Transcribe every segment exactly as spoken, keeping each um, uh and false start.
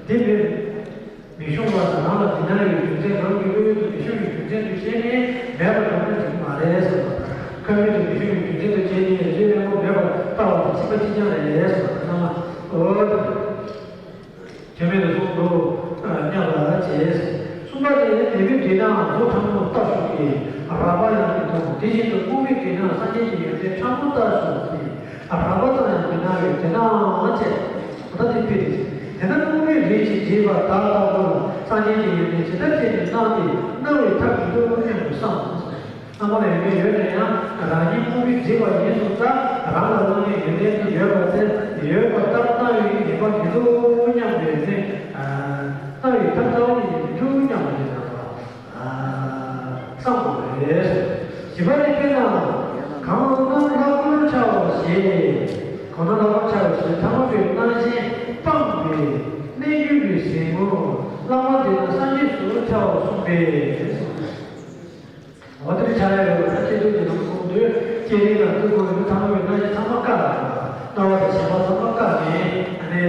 དེ་མིན། མི་ཤོང་བ་དང་རང་ལ་འདི་ལྟར་ཡོད་རྒྱུ་མཚན་རང་གི་བློ་ཡུལ་དུ་མི་ཤོང་བའི་རྒྱུ་མཚན་དུ་བྱས་ནས་མེད་པར་གྲུབ་ན་འགྲིག་མ་རེད་ཟེར་བ། ཁ་མིག་ཏུ་མི་ཤོང་བའི་རྒྱུ་མཚན་དུ་བྱས་ནས་རིགས་དབེན་པོ་མེད་པར་ལྟ་བ་དང་གཅིག་པ་གཅིག་རྐྱང་རེད་ཟེར་བ་དང་། ཨོ། དེ་མེད་དུ་སོང་འགྲོ། སྙམ་པ་བྱས། གསུམ་པ་དེ་ནི་དེ་མིན་འདྲེས་ནའང་མཛོ་ཕྲ་མོ་ལྟ་ཞོག་གི་རགས་པ་ཡང་མི་མཐོང་། དེ་བཞིན་དུ་དངོས་མེད་འདྲེས་ནའང་སངས་རྒྱས་ཀྱི་ཡོན་ཏན་ཕྲ་མོ་ལྟ་ཞོག་གི་རགས་པ་ཙམ་ཡང་མི་སྣང་བས་དེ་ནའང་བྱས། ད་དེ་དཔེ་རེད། དེ་ན་དངོས་མེད་རེད་ཅེས་བརྗོད་པ་དག་ལྟ་བུ་ལ་སངས་རྒྱས་ཀྱི་ཡོན་ཏན་ཇི་ལྟར་བྱས་ནས་སྣང་སྟེ་སྣང་བའི་ཐབས་མི་འདུག་སྙམ་དུ་བསམ། སྣང་བ་ལ་ཡོད་མེད་ཡོད་ན་ཡང་རང་ཉིད་དངོས་མེད་བརྗོད་པ་ཡིན་སོང་ཙང་རང་ལ་སྣང་བའི་ཡོན་ཏན་དེ་ཡོད་པ་དེ་ཡོད་པ་ལྟར་སྣང་བའི་ངེས་པ་མི་འདུག་སྙམ་པའི་ནི། སྣང་བའི་ཐབས་རྩ་བ་ནས་མི་འདུག་སྙམ་པ་ཞིག་དང་བསམ་དགོས་པ་རེད། བཞི་པ་ནི་དཔེར་ན། གང་སྣང་ལྷག་པར་འཆར་བ་ཞེས། གང་སྣང་ལྷག་པར་འཆར་བ་ཞེས་ཐ་མལ་པའི་སྣང་ཞེན་སྤངས་པའི་གནས་འགྱུ་བའི་གཟིགས་ངོར་བླ་མ་དེ་ནི་སངས་རྒྱས་སུ་འཆར་བར་གསུངས་པས། འོ་དེ་འཆར་ཡ་ཡོད་ན་སྐྱེ་སྟོབས་ཀྱི་ནང་གསུངས་དུས་སྐྱེ་རིང་ལ་ཀུན་གོ་ཡོད་ཐ་མལ་པའི་སྣང་ཞེན་ཚང་མ་བཀག་ནས། སྣང་བ་དང་ཞེན་པ་ཚང་མ་བཀག་ནས་ཨ་ནི་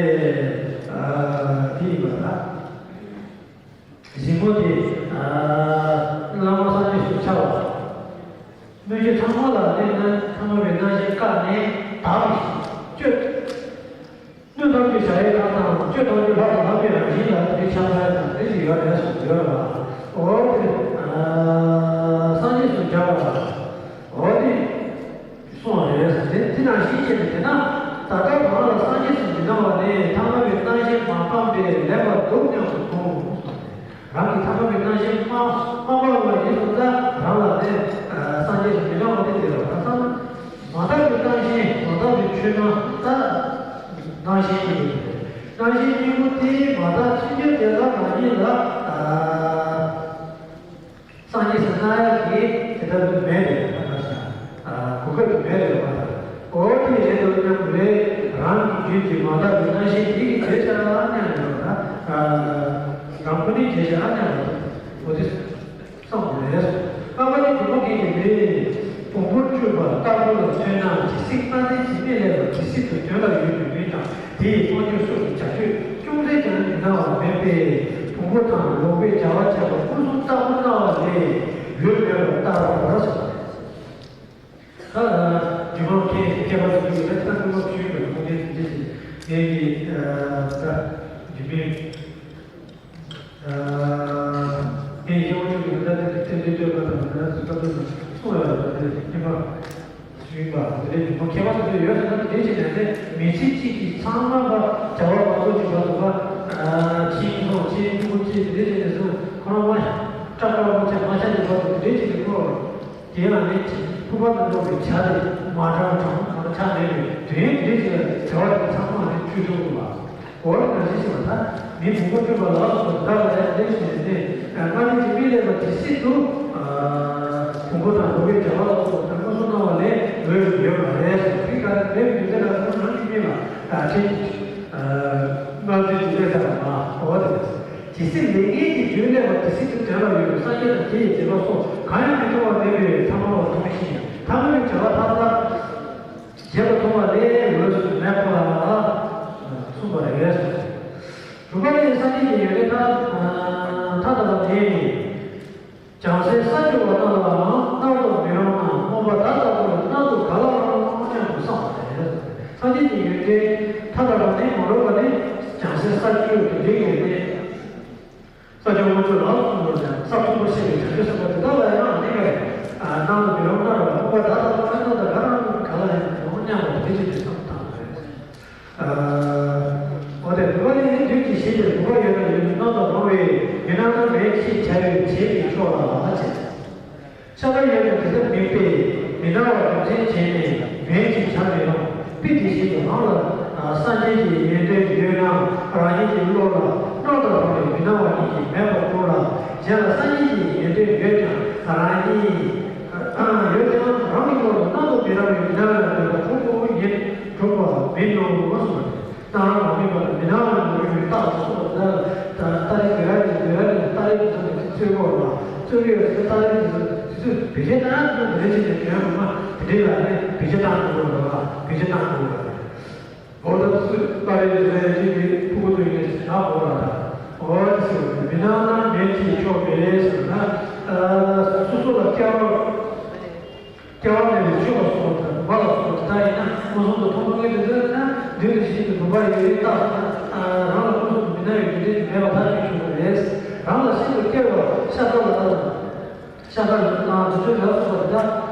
དེ་ཡིན་པ་ལ། གཟིགས་ངོ་དེ། བླ་མ་སངས་རྒྱས་སུ་འཆར་བ། སྣང་ཞེན་ཚང་མ་ལ་གནས་ན་ཚང་མ་བའི་སྣང་ཞེན་བཀག་ནས་དག་པའི་སྤྱོད། སྣོད་ཐམས་ཅད་བྱ་ཡི་གང་དང་སྤྱོད་ཐམས་ཅད་ལྷ་དང་ལྷ་མིན་རང་བཞིན་ལ་དེ་ཆགས་པ་དང་དེ་ཞིག་ཡོད་རེད་གསུངས་ཡོད་ལ། འོ་དེ། སངས་རྒྱས་སུ་འཆར་བ། འོ་དེ། གསུངས་པ་རེད། དེ་དེ་ནང་བཞིན་བྱས་ནས་དེ་ན་ད་ལྟ་རང་ལ་སངས་རྒྱས་སུ་མི་སྣང་བ་ནི་ཐ་མལ་པའི་སྣང་ཞེན་མ་སྤངས་པས་ལན་པར་འདུག་སྙམ་དུ་མཐོང་། རང་གི་ཐ་མལ་པའི་སྣང་ཞེན་མ་མ་སྤངས་པ་ཡིན་སོང་ཙང་རང་ལ་ནི་སངས་རྒྱས་སུ་མི་སྣང་བ་དེ་དེ་རེད། ད་ལྟ་མ་དག་པའི་སྣང་ཞེན་མ་དག་པའི་ཆོས་སྣང་ད་སྣང་ཞེན་གཉིས་པོ་དེ་རེད། སྣང་ཞེན་གཉིས་པོ་དེ་མ་དག་ཕྱིན་ཆད་དེ་ལ་རང་ཉིད་ལ། སངས་རྒྱས་སུ་སྣང་ཡག་གི་དེ་ལྟར་དུ་མེད་དེ་ད་ལྟ་ཞག་གོ་སྐབས་དུ་མེད་དེ་བ། འོ་དེ་རེད་དོ་སྙམ་རེད། རང་གི་རྒྱུད་ཀྱི་མ་དག་པའི་སྣང་ཞེན་དེ་གི་བྱས་བཞག་སྙམ་ཡོད་ན། རང་ཁོ་ནའི་བྱས་བཞག་སྙམ་ཡོད་ན། འོ་དེ་བསམ་དགོས་རེད། ལྷག་པར་དུ་གོང་གི་ནི་མེད། བོང་བུར་སྤྲུལ་པ་ལྟ་བུ་ལ་མཚོན་ན་ཇི་སྲིད་སྣང་མཛད་ཇི་སྲིད་སླེབས་ལ་ཇི་སྲིད་དུ་དོན་ལ་ཡོད་དུ་མེད་ཀྱང་། དེ་ཡི་སངས་རྒྱས་སོགས་ཀྱི་བྱ་སྤྱོད་ཅུང་ཟད་ཀྱང་མི་སྣང་བ་མེད་པས། བོང་བུ་དང་ལོག་པའི་བྱ་བ་བྱས་པ་སྐུ་གསུམ་ལྟ་བུ་སྣང་བ་ལས་ཡོད་མེད་པར་ལྟ་བར་གསུངས། ད་རྒྱུད་མང་མཁས་མཁས་པ་ཚོ་ཡོད་ན་ད་ཀུན་སློང་ཞུས་པའི་ཁུངས་ལྡན་དེ་འདྲ་ཞིག་ངེད་ཀྱི་ད་རྒྱུད་མིན། ངས་ཡང་ཅིག་ཡོད་ད་དེ་དེ་འདྲའི་ལྟོས་པ་དང་ད་ཚིག་པ་དེ་གསུང་ཡོད་ད་དེ་ཉི་མ་ཞུས་པ་དེ་འདྲའི་ཉི་མ་མཁས་པ་དེ་ཚོ་ཡོད་ཟེར་ན་དེ་བྱས་ནས་དེ་མི་ཚེ་གཅིག་གི་ཚང་མ་པ་བྱ་བ་མ་གཏོགས་ཀྱི་བར་དུ་པ་ཁྱིམ་སོང་ཁྱིམ་ཕྲུ་གུ་གཅིག་དེ་འདྲའི་བྱས་ནས་སུ་ཁོ་རང་མ་སྐྲག་སྐྲག་པོ་བྱས་མ་ཤ་ཡི་བར་དུ་དེ་འདྲའི་བྱས་ནས་ཁོ་དེ་ཡང་ནི་ཕུག་པ་དང་འགྲོགས་པའི་བྱ་དེ་མ་འདྲ་བ་གང་གང་ཆགས་མེད་པའི་དོན་དེ་འདྲའི་བྱས་ནས་བྱ་བ་དེ་ཚང་མ་ནི་བཅུད་ཐུབ་དགོས་པ། འོ་ན་ཞེས་ཞུ་བ་ལ། མི་བོང་བུ་སྤྲུལ་པ་ལ་སོགས་བདག་ལ་ཡང་ལེགས་ཞེས་ནས། སྔར་ནི་དེ་མི་ལེགས་པ་དེ་སྲིད་དུ། བོང་བུ་དང་ལོག་པའི་བྱ་བ་ལ་སོགས་དང་སྔོན་སོང་སྣང་བ་ལས་འོས་ཡོད་པ་རེད་ཟེར། དེ་ག་རེ་མེད་པའི་རྒྱུ་མཚན་ལ་སོགས་རང་གི་མིག་ལ་ཁྲིད། སྣང་ཚུལ་གྱི་གནས་ཚད་ལ་མ་འོ་དེ། ཇི་སྲིད་ལེགས་ཉེས་ཀྱི་རྒྱུན་ལེགས་པ་དེ་སྲིད་དུ་དོན་ལ་ཡོད་པའི་སངས་རྒྱས་དང་དེ་ཡི་མཛད་པ་སོགས་གང་ཡང་མི་མཐོང་བ་མེད་པའི་ཐ་མལ་པ་མཐོང་ཞིང་ཐ་མལ་པའི་བྱ་བ་ལྷག་ཙམ། བྱེད་པ་མཐོང་བ་ལས་འོས་སུ་མེད་པ་གསུངས་པ་རེད། དྲུག་པ་ནི་སངས་རྒྱས་ཀྱི་ཡོན་ཏན་མཐའ་མཐའ་དག་པ་དེ་ནི། བྱང་སེམས་ས་སྐྱོ་བ་རྣམས་ལའང་རྣམ་རྟོག་མི་རུང་ན་སྨོན་པ་བདག་ལྟ་བུ་ལ་རྣམ་རྟོག་ག་ལ་རུང་སྙམ་དུ་བསམ་པ་རེད། སངས་རྒྱས་ཀྱི་ཡོན་ཏན་མཐའ་དག་པ་ནི་མ་རུངས་པ་ནི་བྱང་སེམས་ས་སྐྱོ་དེ་འདྲའི་ཡོན་ཏན། ས་སྐྱོང་དངོས་གྲུབ་ལ་སོགས་པ་དང་ས་ཐོབ་པར་བཤད་པའི་བྱང་ཆུབ་སེམས་དཔའ་དེ་དག་ལ་ཡང་ཨ་ནི་ཀ་རེ། སྣང་དུ་མི་རུང་སྣང་རུང་སྨོན་པ་བདག་ལྟ་བུ་ལ་སྣང་དང་ག་རང་ག་ལ་ཡང་མི་རུང་སྙམ་པ་དེ་ཅི་ནས་བསམ་བཏང་བ་རེད། འོ་དེ་དགུ་པ་ནི་དུས་ཀྱི་ཞིང་དེར་དགུ་པ་ཡོད་ན་ཡོད་ན་སྣང་དང་རུང་བའི་མི་སྣང་ན་མེད་ཅེས་བྱ་བའི་བྱེད་ཀྱི་ཕྱོགས་ལ་བྱེད། ཤ་སྟག་ཡོད་ཀྱང་དེ་ལྟར་མིན་པས་མི་སྣང་བ་རྒྱུ་མཚན་བྱས་ནས་མེད་ཅེས་བྱར་མི་རུང་། དཔེ་དེ་བཞིན་དུ་རང་ལ་སངས་རྒྱས་ཀྱི་ཡོན་ཏན་ཡོད་ན་རང་ཉིད་ཀྱི་བློ་ལ་སྣང་དང་རུང་བའི་མི་སྣང་བ་ཉིད་ཀྱིས་མེད་པར་གྱུར་ལ། གཞན་ལ་སངས་རྒྱས་ཀྱི་ཡོན་ཏན་ཡོད་ཀྱང་རང་ཉིད་ཡོད་ཀྱང་རང་གི་བློ་ལ་སྣང་དུ་མི་རུང་བའི་མི་སྣང་བ་ཡོད་པ་གྲུབ་པ་ཡིན་གྲུབ་པ་མིན་ནོ་གསུངས་པ་རེད། སྣང་བ་མ་དམིགས་པ་དང་མི་སྣང་བ་ལ་མི་རུང་བའི་རྟགས་སུ་སོགས་ལ་ལྟ་རེ་འདོད་ར་ནས་འདོད་ར་ནས་ལྟ་རེ་དེ་ཚོ་ནས་རྩོད་དགོས་ལ་རྩོད་ཡོད་ཟེར་ལྟ་རེ་དེ་ཚོ་དེ་ཚོས་བེད་སྤྱོད་བཏང་ན་དེ་ཚོ་རེ་བྱས་ནས་དོན་ངོ་མ་དེ་འདྲའི་ལ་ནས་བེད་སྤྱོད་བཏང་དགོས་ལ་བེད་སྤྱོད་བཏང་དགོས་ལ་འོ་ད་ཚོས་ལྟ་རེ་དེ་ཚོ་ཡང་ཅིག་གི་ཕུ་གུ་ཚོ་ཡིན་ནས་བཞག་དགོས་ལ། བ་ཡོད་པའི་རྟགས་སུ་རང་ལ་མངོན་སུམ་དུ་མི་སྣང་བའི་རྒྱུ་མཚན་གྱིས་མེད་པར་ཐག་གཅོད་ཆོག་གི་རེད། རང་ལ་ཤིན་ཏུ་སྐྱེ་བ་ཤ་སྟག་ལ་ལྟ་བ། ཤ་སྟག་ལ་ལྟ་བ་འདི་ཚོའི་ལ་སོགས་པ་དེ་དག་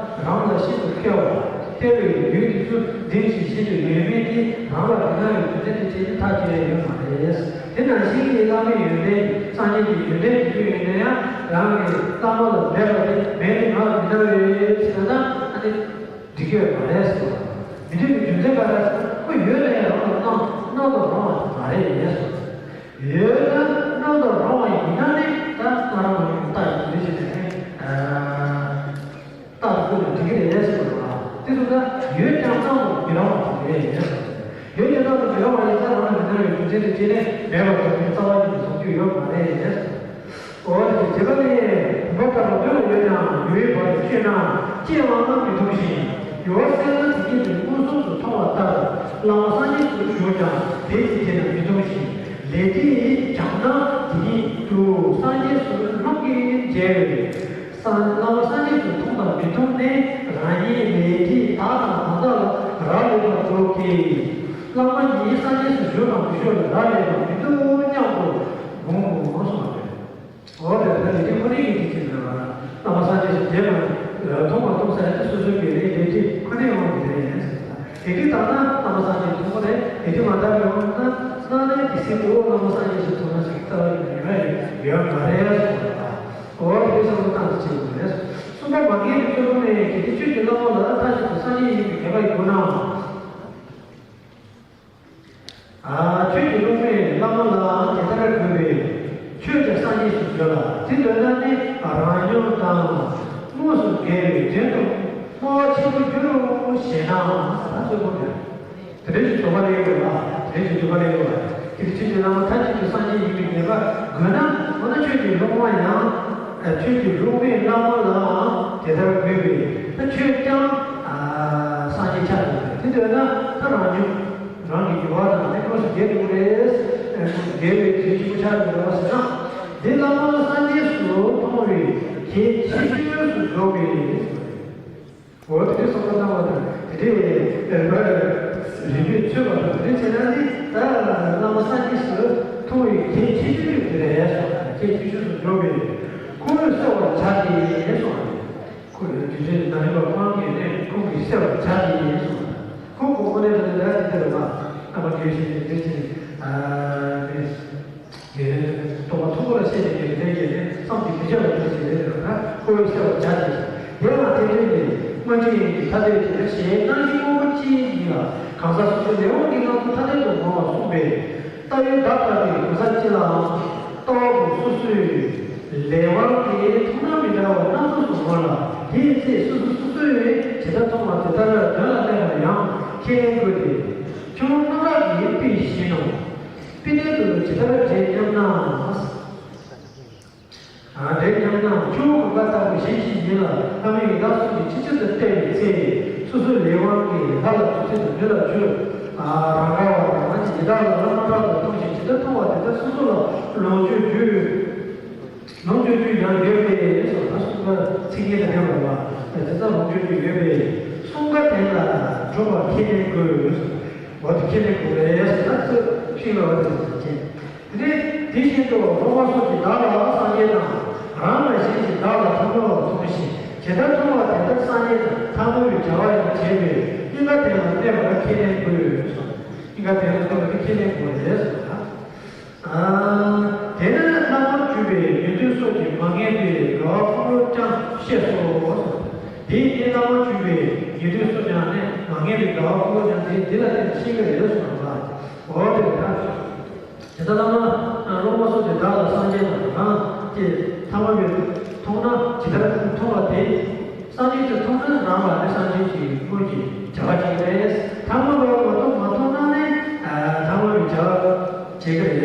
རང་ལ་ཤིན་ཏུ་སྐྱེ་བ། སྐྱེ་བའི་ཡུལ་དེ་ཚོ་འདི་ཇི་བཞིན་དུ་ཡོད་མིན་དེ་རང་ལ་མི་སྣང་བའི་རྒྱུ་མཚན་དེ་བྱས་ཏེ་ཐག་གཅོད་ཡ་ཡོད་མ་རེད། དེ་ནང་བཞིན་གྱི་བླ་མའི་ཡོན་ཏན་སངས་རྒྱས་ཀྱི་ཡོན་ཏན་དེ་ཚོའི་ཡོན་ཏན་ཡང་རང་གི་བླ་མ་ལ་མེད་པ་དེ་མེད་དེ་ང་ལ་མི་སྣང་བའི་ཟེར་ན་ཨ་ནི། འགྲིག་གི་ཡོད་མ་རེད་ཟེར་བ། མི་འགྲིག་པའི་རྒྱུ་མཚན་ག་རེ་ཟེར་ན་ཁོ་ཡོད་ན་ཡང་རང་ལ་སྣང་སྣང་དུ་རུང་བ་མ་རེད་ཟེར་བ། ཡོད་ན་སྣང་དུ་རུང་བ་ཡིན་ན་ནི་ད་སྣང་རུང་བ་ཡིན་རྟགས་ཡིན་རེད་ཟེར་ནས་རྟགས་དུ་བཀོད་ན་འགྲིག་གི་རེད་ཟེར་བ། དེ་ཚོ་ད་ཡོད་ཀྱང་སྣང་དུ་མི་རུང་བ་དེ་རེད་ཟེར་བ། ཡོད་ཀྱང་སྣང་དུ་མི་རུང་བ་ཡིན་ཙང་རང་ལ་མི་སྣང་བའི་རྒྱུ་མཚན་དེ་སྐྱེས་ནས་མེད་པར་ཐལ་བའི་རྩ་བ་ཉིད་དུ་བཟུང་རྒྱུ་ཡོད་མ་རེད་ཟེར་བ། འོ་དེ་བྱས་པ་ནི་བུམ་པ་ལྟ་བུ་དུས་ལ་ཡོད་ཀྱང་ཡུལ་བར་དུ་གཅོད་ན་སྐྱེ་བའང་མི་ཐུབ་ཅིང་ཡུལ་བ་སེལ་ན་དེ་ཉིད་དུ་མངོན་སུམ་དུ་མཐོང་བ་ལྟར་བླ་མ་སངས་རྒྱས་སུ་གྱུར་ཀྱང་དེ་ཉིད་དེ་ན་མི་མཐོང་ཞིང་ལས་དེ་སྦྱངས་ན་དེ་ཉིད་དུ་སངས་རྒྱས་སུ་ལུགས་ཀྱིས་མཇལ་བས། སངས་བླ་མ་སངས་རྒྱས་སུ་མཐོང་དང་མི་མཐོང་ནི་རང་ཉིད་ལས་དེ་བདག་དང་བདག་ལ་རག་ལས་པར་འགྲོ་གི། བླ་མ་ཉིད་སངས་རྒྱས་སུ་གྱུར་དང་མི་གྱུར་ལ་རག་ལས་པ་མི་འདུག་སྙམ་དུ་དགོངས་དགོངས་སོ། འོ་དེ་ལྟར་ལས་དེ་ཁོ་ནའི་ཡིན་གྱི་ཅི་ལ་བླ་མ་སངས་རྒྱས་སུ་མཇལ་བ་མཐོང་བ་མཐོང་ས་ཡང་སོ་སོའི་གི་ལས་དེ་དེ་ཁོ་ནའི་དབང་གིས་དེ་ཡིན། དེ་དུས་ད་ལྟ་བླ་མ་སངས་རྒྱས་མཐོང་བ་རེད། དེ་དུས་མ་ལྟར་ཡོང་ན་སྣང་ལས་ཀྱི་སེམས་དུ་བླ་མ་སངས་རྒྱས་སུ་མཐོང་ན་ཞིག་ལྟ་བ་ཡིན་ཡོད་ཡོད་མ་རེད་གསུངས་པ། འོ་དེ་བསམ་བློ་བཏང་ཞིག་བྱེད་དགོས་རེད། གསུམ་པ་མ་ངེས་པའི་སྤྱོད་ལམ་ནི་དེ་དུས་ཆོས་ཀྱི་བླ་མ་ལ་མཐའ་གཅིག་ཏུ་སངས་རྒྱས་ཡིན་པའི་ངེས་པ་ཡོད་ན། ཨ། ཆོས་ཀྱི་སློབ་མས་བླ་མ་ལའང་དེ་ལྟར་དགོས་པས། ཆོས་ཀྱང་སངས་རྒྱས་སུ་འགྱུར་ལ། དེ་འདོད་ན་ནི་རང་སྙོམས་དང་དངོས་སུ་འགལ་བའི་དོན་དུ་སྨྲ་བ་ཆེན་པོར་འགྱུར་རོ་ཞེ་ན། ད་གཙོ་བོ་འདི་རེད། དེ་འདྲའི་ཞིག་དོགས་པ་སླེབས་དགོས་ལ། དེ་འདྲའི་ཞིག་དོགས་པ་སླེབས་དགོས་ལ། དེ་ཆོས་ཀྱི་བླ་མ་མཐའ་གཅིག་ཏུ་སངས་རྒྱས་ཡིན་པའི་ངེས་པ་དགོས་ན། འོ་ན་ཆོས་ཀྱི་སློབ་མ་ཡང་ཆོས་ཀྱི་སློབ་མས་བླ་མ་ལའང་དེ་ལྟར་དགོས་པས། ད་ཆོས་ཀྱང་སངས་རྒྱས་ཆགས་དགོས་པས། དེ་འདོད་ན་ད་རང་སྙོམས། རང་གི་འགྱུར་བ་དང་ནི་དངོས་སུ་འགལ་འགྲོ་གི་རེད། འགལ་བའི་དུས་གཅིག་པུ་ཆགས་འགྲོ་བ་ཟེར་ན། འདི་བླ་མ་སངས་རྒྱས་སུ་མཐོང་བའི་གལ་ཆེ་ཤོས་སུ་འཇོག་པའི། འོ་དེ་འདྲའི་བསམ་བློ་བཏང་བ་དང་དེ་འདྲའི་རིགས་པས་ཚོད་པ་དང་དེ་འདྲའི་བྱས་ན་ནི་ད་བླ་མ་སངས་རྒྱས་སུ་མཐོང་བའི་གལ་ཆེ་ཤོས་དེ་རེད་གསུངས། གལ་ཆེ་ཤོས་སུ་འཇོག་པའི་ཁོ་བོས་གསོལ་བར་བྱ་སྟེ་གསུངས། ཁོ་རྒྱུ་མཚན་ན་རིམ་པ་ཁོ་རང་གིས་ནི་ཁོང་གིས་གསོལ་བར་བྱ་སྟེ་གསུངས། ཁོང་གི་དངོས་གནས་དྲང་གནས་ད་ཅི་ལྟར་བ་རྣམ་པ་དགེ་བའི་བཤེས་གཉེན་དེ་ཅི་ནི་རྟོགས་པ་མཐོན་པོ་ལ་བཤད་ནས་ཀྱི་ལས་ཀྱི་ནི་བསམ་གྱིས་མི་ཁྱབ་པ་ཅི་ཞིག་རེད་ལ་ཁོ་བོས་གསོལ་བར་བྱ་སྟེ། དེ་ཡང་དེ་འདྲའི་ནི་སྨོན་ཆེན་གྱི་ཐ་དད་དེ་ཞེས་སྣང་ཞིང་དངོས་པོ་ཅི་ཡིན་ལ་གང་ཟག་སོ་སོའི་ལས་དབང་གི་ངང་དུ་ཐ་དད་དུ་ངོ་བ་གསུངས་པས། ལྟ་བའི་བདག་ལྟ་བུའི་གང་ཟག་སྤྱི་ལའང་ལྟ་བ་པོ་སོ་སོའི་ལས་དབང་གིས་མཐོང་སྣང་མི་འདྲ་བ་སྣ་ཚོགས་སུ་ངོ་ལ། དེའི་ཚེ་སོ་སོ་སོ་སོས་ཇི་ལྟར་མཐོང་བ་དེ་ལྟར་དོན་ལ་གནས་པར་ཡང་ཁས་ལེན་དགོས་ཏེ། ཁྱོད་རང་རྣམ་དག་གིས་དཔེ་བཞིན་ནོ། དཔེ་དོན་དུ་ཇི་ལྟར་བྱེད་སྙམ་ན། དེ་སྙམ་ན་ཁྱོད་གང་ག་ལྟ་བུ་གཞན་ཞིག་ཡིན་ལ་ལྷ་མིན་གྱི་ལྷ་གསུམ་གྱིས་ཅི་ཕྱིར་དུ་བལྟས་པའི་ཚེ་སོ་སོའི་ལས་དབང་གིས་ལྷ་ལ་ཆོས་ཚུལ་དང་མི་ལ་ཆོས་རང་ག་བ་དང་ང་ཅི་ཇི་ལྟར་ལ་ལ་རྣམ་དག་ཏུ་མཐོང་ཞིང་ཇི་ལྟར་མཐོང་བ་དེ་ལྟར་སོ་སོ་ལ་ལོངས་སྤྱོད་རྒྱུ། ལོངས་སྤྱོད་རྒྱུ་ཡང་ཡོད་པས་སོ། ད་གསུམ་ཀ་ཚིག་ངན་དང་ལྡན་པ་ལ་དེ་ལྟར་ལོངས་སྤྱོད་རྒྱུ་ཡོད་པས་གསུམ་ཀ་དེ་ལ་གྲུབ་པ་ཁས་ལེན་དགོས། འོ་དེ་ཁས་ལེན་དགོས་རེད་ཟེར་ན་ཚོད་ཤིང་ལ་བ་དེ་ཟེར་གྱི། དེ་ནས་དེ་བཞིན་དུ་སློབ་མ་སོགས་ཀྱིས་བདག་ལ་སངས་རྒྱས་དང་རང་ལ་གཞན་གྱིས་བདག་ལ་ཐ་མལ་པར་མཐོང་ཞིང་ཇི་ལྟར་མཐོང་བ་དེ་ལྟར་སངས་རྒྱས་དང་ཐ་མལ་པའི་བྱ་བ་ཡང་བྱེད་པས་གཉིས་ཀ་དེ་ལ་གནས་པར་ཁས་ལེན་དགོས་སོ། གཉིས་ཀ་དེ་ལ་གནས་པར་ཁས་ལེན་དགོས་རེད་སོ། དེ་ནས་བླ་མར་གྱུར་པའི་ཉན་ཐོས་སོགས་ཀྱིས་མ་ངེས་པའི་དགའ་བ་ཕུང་ལོབས་ཀྱང་བཤད་སོ། དེ་ནས་བླ་མར་གྱུར་པའི་ཉན་ཐོས་སོགས་ཀྱང་ནི་མ་ངེས་པའི་དགའ་བ་ཕུང་ལོབས་ཀྱང་དེ་འདི་ལ་བརྟེན་ནས་ཤེས་ཀྱི་རེད་གསུངས་པ། འོ་དེ་རེད་ད། དེ་ལྟར་བླ་མ་སློབ་མ་སོགས་ཀྱིས་བདག་ལ་སངས་རྒྱས་དང་རང་གི་ཐ་མལ་པའི་མཐོང་ན་ཇི་ལྟར་མཐོང་བ་དེ། སངས་རྒྱས་ཀྱིས་མཐོང་ན་རང་ལ་ནི་སངས་རྒྱས་ཀྱི་སྔོན་གྱི་བྱ་བ་བྱེད་ཀྱི་རེད། ཐ་མལ་པ་མ་མཐོང་མ་མཐོང་ན་ནི་ཐ་མལ་པའི་བྱ་བ་བྱེད་ཀྱི་རེད།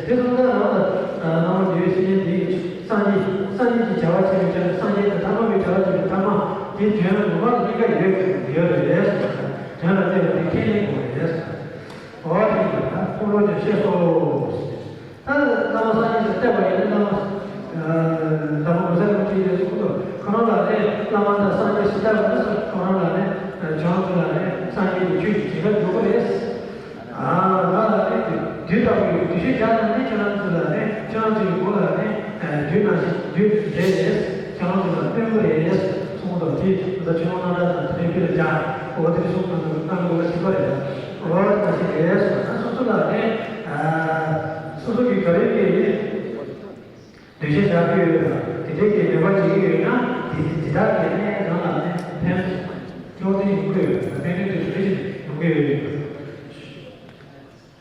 དེ་སོང་ཙང་རང་ལ་རྣམ་པ་དགེ་བའི་བཤེས་གཉེན་འདི་སངས་རྒྱས་སངས་རྒྱས་ཀྱི་བྱ་བ་བྱེད་པའི་ཆ་ནས་སངས་རྒྱས་དང་ཐ་མལ་པའི་བྱ་བ་བྱེད་པའི་ཐ་མ་དེ་དོན་ངོ་མ་ལ་གཉིས་ཀ་ཡོད་ཡོད་རེད། དོན་ལ་བལྟས་པ་དེ་ཁས་ལེན་དགོས་རེད། འོ་དེ་ཡིན་པ་ཕུང་ལོབས་ཀྱང་བཤད་སོ། ད་བླ་མ་སངས་རྒྱས་སུ་བལྟས་པ་ཡིན་ན་བླ་མ། བླ་མ་གོ་ས་ལུང་ཁྲིད་རེད་གསུངས་འདུག་ཁོ་རང་ལ་ནི་བླ་མ་དང་སངས་རྒྱས་སུ་བལྟས་པ་ན་ཁོ་རང་ལ་ནི་བྱང་ཆུབ་ལ་ནི་སངས་རྒྱས་ཀྱི་ཆོས་ཀྱི་བྱིན་རླབས་འཇུག་གི་རེད། ཨ། དུས་ལྟ་བུའི་དུས་ཤེས་བྱ་དང་ནི་ཁྱེད་རང་ཚོ་ལ་ནི་ཁྱེད་རང་ཚོའི་མགོ་ལ་ནི་དུས་ནང་བཞིན་དུས་རེད། ཁྱེད་རང་ཚོ་ལ་སྟོན་གོ་རེད་གསུངས་པ་དེ་ད་ལྟ་ཆོས་ལུང་རྣམ་གྲངས་དང་དེ་འདྲའི་ཕྱིར་བྱ། འོ་དེ་གསུངས་པ་དང་གནང་དགོས་པ་ཞིག་པ་རེད། འོ་ད་ཞིག་རེད་སོ། ད་སོ་སོ་ལ་ནི་སོ་སོ་གི་ག་རེ་གི་འདུས་བྱས་བྱ་དགོས་ཡོད་དང་དེ་འདྲའི་གི་ནུས་པ་བྱེད་ཀྱི་ཡོད་ན་དེ་དེ་དག་གི་ནི་རང་ལ་ནི་ཕན་སློང་དེ་ཡོང་གི་ཡོད། ཕན་ནུས་དེ་དེ་འདྲ་ཞིག་ཡོང་གི་ཡོད།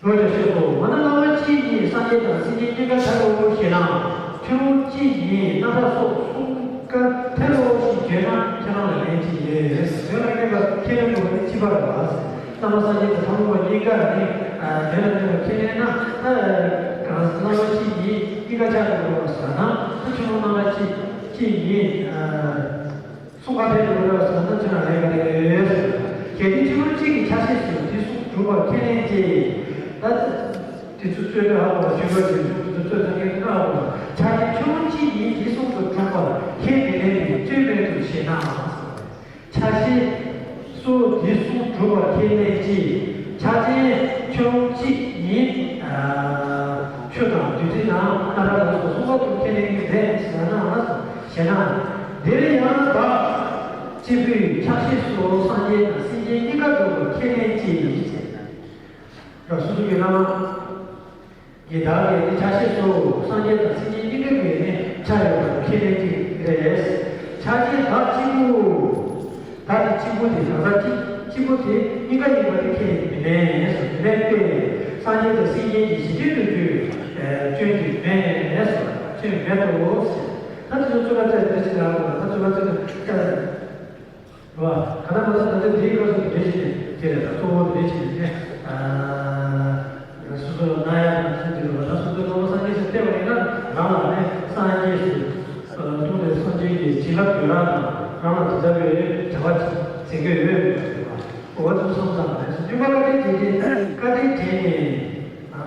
ལོ་རྒྱ་ཤེས་སོ། འོ་ན་བླ་མ་གཅིག་ཉིད་སངས་རྒྱས་དང་སེམས་ཅན་གཉིས་ཀ་ཐལ་ལོ་ཞེ་ན། ཁྱོད་རང་གཅིག་ཉིད་རྣམ་པ་སོགས་གསུམ་ཀ་ཐལ་ལོ་ཞེས་བརྗོད་ན་ཁྱེད་རང་ལ་ལན་ཅི་ཡོད། དོན་ལ་གནས་པ་ཁས་ལེན་དགོས་པ་ནི་ཅི་པ་རེད་བ། བླ་མ་སངས་རྒྱས་དང་ཐལ་མོ་བ་གཉིས་ཀ་ནི་དོན་ལ་གནས་པ་ཁས་ལེན་ན་ད་གང་བླ་མ་གཅིག་ཉིད་གཉིས་ཀ་ཆགས་དགོས་པ་ཟེར་ན་ད་ཁྱོད་རང་རྣམ་པ་གཅིག་གཅིག་ཉིད། གསུང་བ་དེ་འགྲོ་རེ་བ་ཟེར་ན་ཅི་ན་ལས་ཀ་རེད། གལ་ཏེ་ཕྱི་རོལ་གཅིག་གི་ཆ་ཤས་སུ་དེ་གསུམ་གྲུབ་པར་ཁས་ལེན་ཅི། ད་དེ་ཚོ་རྩོད་པའི་ཧ་གོ་བ་ཆོས་འགལ་གྱི་རྩོད་ཚན་གྱི་ཧ་གོ་བ་ཆ་ཤས་ཕྱི་རོལ་གཅིག་ཡིན་དེ་གསུམ་དུ་གྲུབ་པར་ཁས་མི་ལེན་པའི་རྩོད་མེད་དུ་ཞེ་ན། ཆ་ཤས་སུ་དེ་གསུམ་གྲུབ་པར་ཁས་ལེན་ཅི། ཆ་ཤས་ཕྱི་རོལ་གཅིག་ཡིན། ཆོས་དང་བདུད་རྩི་དང་སྣ་ཁ་ལ་སོགས་གསུམ་པ་དུ་ཁས་ལེན་གྱི་རེད་ཟེར་ན། ཞེ་ན། འདིར་ཡང་བདག་གཅིག་པུའི་ཆ་ཤས་སུ་སངས་རྒྱས་དང་སེམས་ཅན་གཉིས་ཀ་འགྲོ་བར་ཁས་ལེན་ཅི་ཡིན་ཟེར། སོ་སོ་གི་བླ་མ་གི་བདག་གི་ནི་ཆ་ཤས་སུ་སངས་རྒྱས་དང་སེམས་ཅན་གཉིས་ཀ་གི་ནི་ཆ་ཡོད་པར་ཁས་ལེན་ཅི་རེད། ཆ་ཤས་བདག་གཅིག་པུ། བདག་དེ་གཅིག་པུ་དེ་གང་ཟག་གཅིག་གཅིག་པུ་དེ་གཉིས་ཀ་ཡིན་པ་དེ་ཁས་ལེན་གྱི་མེད་ཟེར། མེད་པས་སངས་རྒྱས་དང་སེམས་ཅན་གྱི་གཞི་རྟེན་དུ་གྱུར་སྐྱོན་གྱི་མེད་ཟེར། སྐྱོན་མེད་དོ་ཟེར། ད་དེ་ཚོ་ཚོད་ལ་བཙལ་དེ་ཅི་ལ་ད་ཚོད་ལ་བཙལ་ན་བཙལ་རེད་བ། ག་ད་མ་ཚད་ད་ལྟ་དེའི་སྐབས་སུ་དེ་བྱས་ནས་དེ་རེད། ད་གཙོ་བོ་དེ་བྱས་ནས་ཨ་སོ་སོ་ན་ཡ་དང་ཚུལ་དེ་རེད་བ། ད་སོ་སོའི་བླ་མ་སངས་རྒྱས་སུ་བལྟས་པ་ཡིན་ན་རང་ལ་ནི་སངས་རྒྱས་སུ་ཐུགས་ནས་སངས་རྒྱས་ཀྱི་བྱིན་རླབས་ཡོད་ར་དང་རང་ལ་དེ་ལྟ་བུའི་བྱ་བ་བྱེད་ཀྱི་ཡོད་མེད་རེད་བ། འོ་ཚོ་སོང་ཙང་ནས་སྨྱུག་མ་བཀའ་དྲིན་དྲན་ནས་བཀའ་དྲིན་དྲན་ནས་ཨ་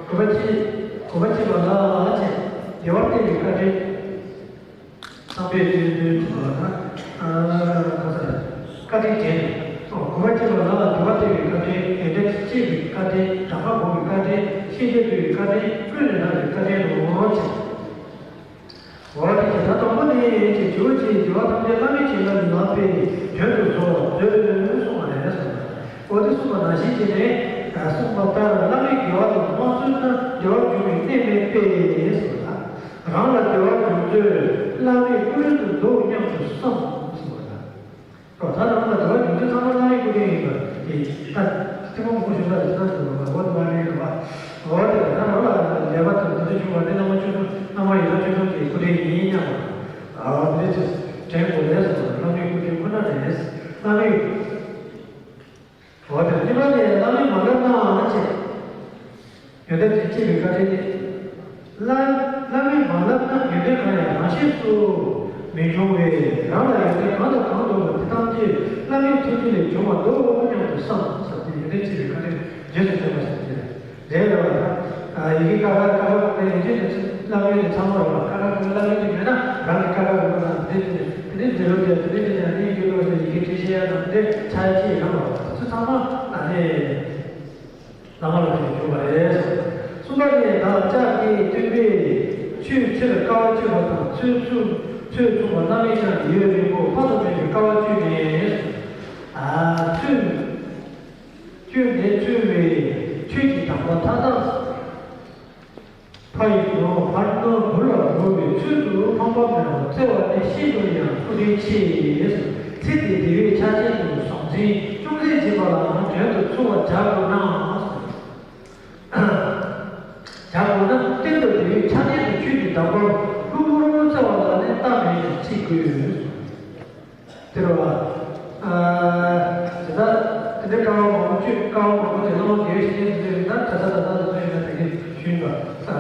གོ་བ་ཆེ་གོ་བ་ཆེ་བ་ལ་ཆེ་བདེ་བར་གཏད་པའི་བཀའ་དྲིན། བསམ་པའི་བརྩོན་འགྲུས་ཐུབ་པ་ན། ཨ་ག་ས་རེད། བཀའ་དྲིན་དྲན། ཨོ་གོ་བ་ཆེ་བ་ལ་དུ་བ་སྟེར་བའི་བཀའ་དྲིན། ཡོན་ཏན་གཅེས་པའི་བཀའ་དྲིན། གྲངས་ཀ་བོར་བའི་བཀའ་དྲིན། ཤེས་བྱ་འདུལ་བའི་བཀའ་དྲིན། ཀུན་ནས་བསླབ་པའི་བཀའ་དྲིན་ལོ་ཆེ། འོ་དེ་ད་དང་པོ་ནས་ཅེས་ཇོ་བོ་རྗེ་རྒྱལ་བ་ཐམས་ཅད་བླ་མེད་ཀྱི་ལམ་ལ་ཕེབས་དོན་དུ་གཟོ་བར་མཛོད་གསུངས་པ་རེད་གསུངས་པ། འོ་དེ་གསུངས་པ་ནང་བཞིན་བྱས་ནས་གསུངས་པ་ལྟར་བླ་མེད་དགེ་བ་དང་མ་བརྩོན་ན་དགེ་བ་འབྱུང་བའི་གནས་མེད་པས་གསུངས་པ། རང་ལ་བདེ་བ་འབྱུང་ཚུལ་བླ་མེད་སྐུ་དྲིན་དུ་འདུག་སྙམ་དུ་བསམ་གསུངས་པ་དང་། ད་རང་ལ་བདེ་བ་འབྱུང་ཚུལ་ཚང་མ་བླ་མེད་སྐུ་དྲིན་ཡིན་པ་དེ་ད་ཐེངས་མང་པོ་ཞུ་ས་རེད་ཟེར་ན་འོ་བླ་མེད་རེད་བ། འོ་དེ་ད་རང་ལ་ལས་ཀ་དང་དེ་འདྲ་བྱུང་བ་དེ་བླ་མ་ཆོས་སྐྱོང་བླ་མ་ཡི་དམ་ཆོས་སྐྱོང་གི་སྐུ་དྲིན་ཡིན་སྙམ་པ། ཨ་དེ་ཚོ་དྲན་དགོས་རེད་ཟེར་བ་བླ་མེད་སྐུ་དྲིན་ཁོ་ན་རེད། བླ་མེད། འོ་དེ་གཉིས་པ་ནས་བླ་མས་མ་བསླབས་ན་ཅེས། ཡོན་ཏན་དེ་གཅེས་པའི་བཀའ་དྲིན་ནི། བླ་བླ་མས་མ་བསླབས་ན་ཡོན་ཏན་གང་ཡང་རང་གཤིས་སུ་མི་འབྱུང་བས། རང་ལ་ཡོན་ཏན་གང་དང་གང་འདུག་པ་དེ་ཐམས་ཅད་བླ་མའི་ཐུགས་རྗེ་ལས་བྱུང་བ་འདུག་སྙམ་དུ་བསམ་ཟེར་ཏེ་ཡོན་ཏན་གཅེས་པའི་བཀའ་དྲིན་རྗེས་སུ་དྲན་པ་ཟེར་ཏེ། དེ་རེད་བ། ཡི་གེ་ཀ་ཁ་ཀ་ཁ་ཁ་ཡིན་གཅིག་ནི་བླ་མའི་ནི་ཚང་མ་རེད་བ། ཀ་ཁ་ཀ་ཁ་བླ་མའི་ནི་མེད་ན་རང་གི་ཀ་ཁ་ཀ་ཁ་དང་དེ་དེ་དེ་ནི་འབྲི་ལོ་དེ་དེ་ནི་དེ་ནི་ཡི་གེ་ཀློག་ས་ཡི་གེ་བྲིས་ཤེས་ཡ་དང་དེ་ཆ་ཡ་ཅི་ཡང་བ་ཚོ་ཚང་མ་ཨ་ནི་བླ་མ་ལ་དེ་བྱུང་བ་རེད། གསུམ་པ་ནི་བདག་ཅག་གི་སྟོན་པས་ཆོས་ཕྱིར་དཀའ་བ་སྤྱོད་པ་དང་ཚོད་ཚུགས་ཚོད་ཚུགས་པ་བླ་མེད་ཀྱང་ཡུན་རིང་པོ་དཔག་ཏུ་མེད་པའི་དཀའ་བ་སྤྱོད་ནས་ཨ་ཚོད། སྐྱོན་མེད་ཚུལ་བའི་ཆོས་ཀྱི་དམ་པ་མཐའ་དག་ཕ་ཡི་དོན་ཕར་སྣང་བུ་ལ་འགྲོ་བའི་ཚུལ་དུ་ཕངས་པ་མེད་པར་བརྩེ་བ་ནི་ཤིན་ཏུ་ཡང་སྐུ་དྲིན་ཆེ། ཚེ་འདིའི་བདེ་བའི་ཆ་རྐྱེན་དུ་ཟང་ཟིང་ཅུང་ཟད་བྱེད་པ་ལའང་དོན་དུ་ཚུགས་པར་བྱ་དགོས་ན། བྱ་དགོས་ན་གཏན་དུ་བདེ་བའི་ཆ་རྐྱེན་དུ་ཆོས་ཀྱི་དམ་པ་ལྷུག་པོར་བརྩེ་བ་ལ་ནི་ལྟ་མེད་ཅིག་དགོས། དེ་རེད་བ། ཨ་དེ་ལྟར་དེ་འདྲའི་དཀའ་བ་མང་པོ་སྤྱོད་དཀའ་བ་མང་པོ་དེ་བླ་མ་དགེ་བའི་བཤེས་གཉེན་དེ་ཚོས་ཡིན་ན་གྲྭ་ས་ད་ལྟ་དེ་ཚོ་ཡིན་ན་དེ་གའི་ཞུས་པ་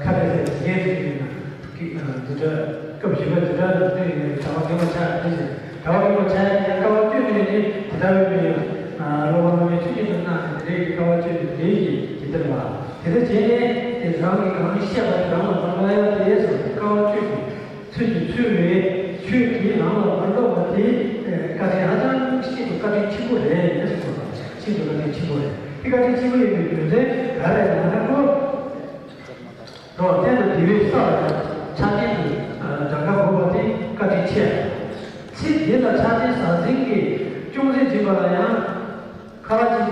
ཁ་བྲལ་ཟེར་ཡིན་ན་དེ་འདྲ་སྐབས་བཞི་པ་དེ་འདྲ་དེ་ཚོ་ཡིན་ན་གྲྭ་པ་རྒན་པ་ཆགས་དེ་བཞིན་གྲྭ་པ་རྒན་པ་ཆགས་ཡིན་ན་དཀའ་བ་སྤྱོད་ནས་ནི་དེ་ལྟ་བུའི་མི་ཡང་སློབ་པ་སློབ་མའི་ཚུལ་གྱིས་དུ་གནང་ནས་དེ་འདྲའི་དཀའ་བ་སྤྱོད་ནས་དེ་ཡིན་དེ་ལྟར་བ་དེ་ཚོ་བྱས་ནས་དེ་རང་གི་གང་ཤེས་པ་རང་ལ་མ་ལོག་ཡ་དེ་ཡས་སུ་དཀའ་བ་སྤྱོད་ནས། ཚུལ་གྱིས་ཚུལ་བའི་ཆོས་ཀྱི་ལམ་ལ་མ་འགྲོ་བ་དེ་བཀའ་དྲིན་ཧ་ཅང་ཤིན་ཏུ་བཀའ་དྲིན་ཆེན་པོ་རེད་ཟེར་བ། ཆེད་དུ་བཀའ་དྲིན་ཆེན་པོ་རེད། དེ་བཀའ་དྲིན་ཆེན་པོ་ཡིན་པའི་རྒྱུ་མཚན་ག་རེ་ལབ་ན། ཁོ་རོ་གཏན་དུ་བདེ་བའི་ས་ལ་ཡང་ཆ་རྐྱེན་དུ་གྲངས་ཀ་དགོས་པ་དེ་བཀའ་དྲིན་ཆེ། ཚེ་འདི་ལ་ཆ་རྐྱེན་ཟང་ཟིང་གིས་ཅུང་ཟད་སྦྱིན་པ་ལ་ཡང་ཁ་བ་ཅིག་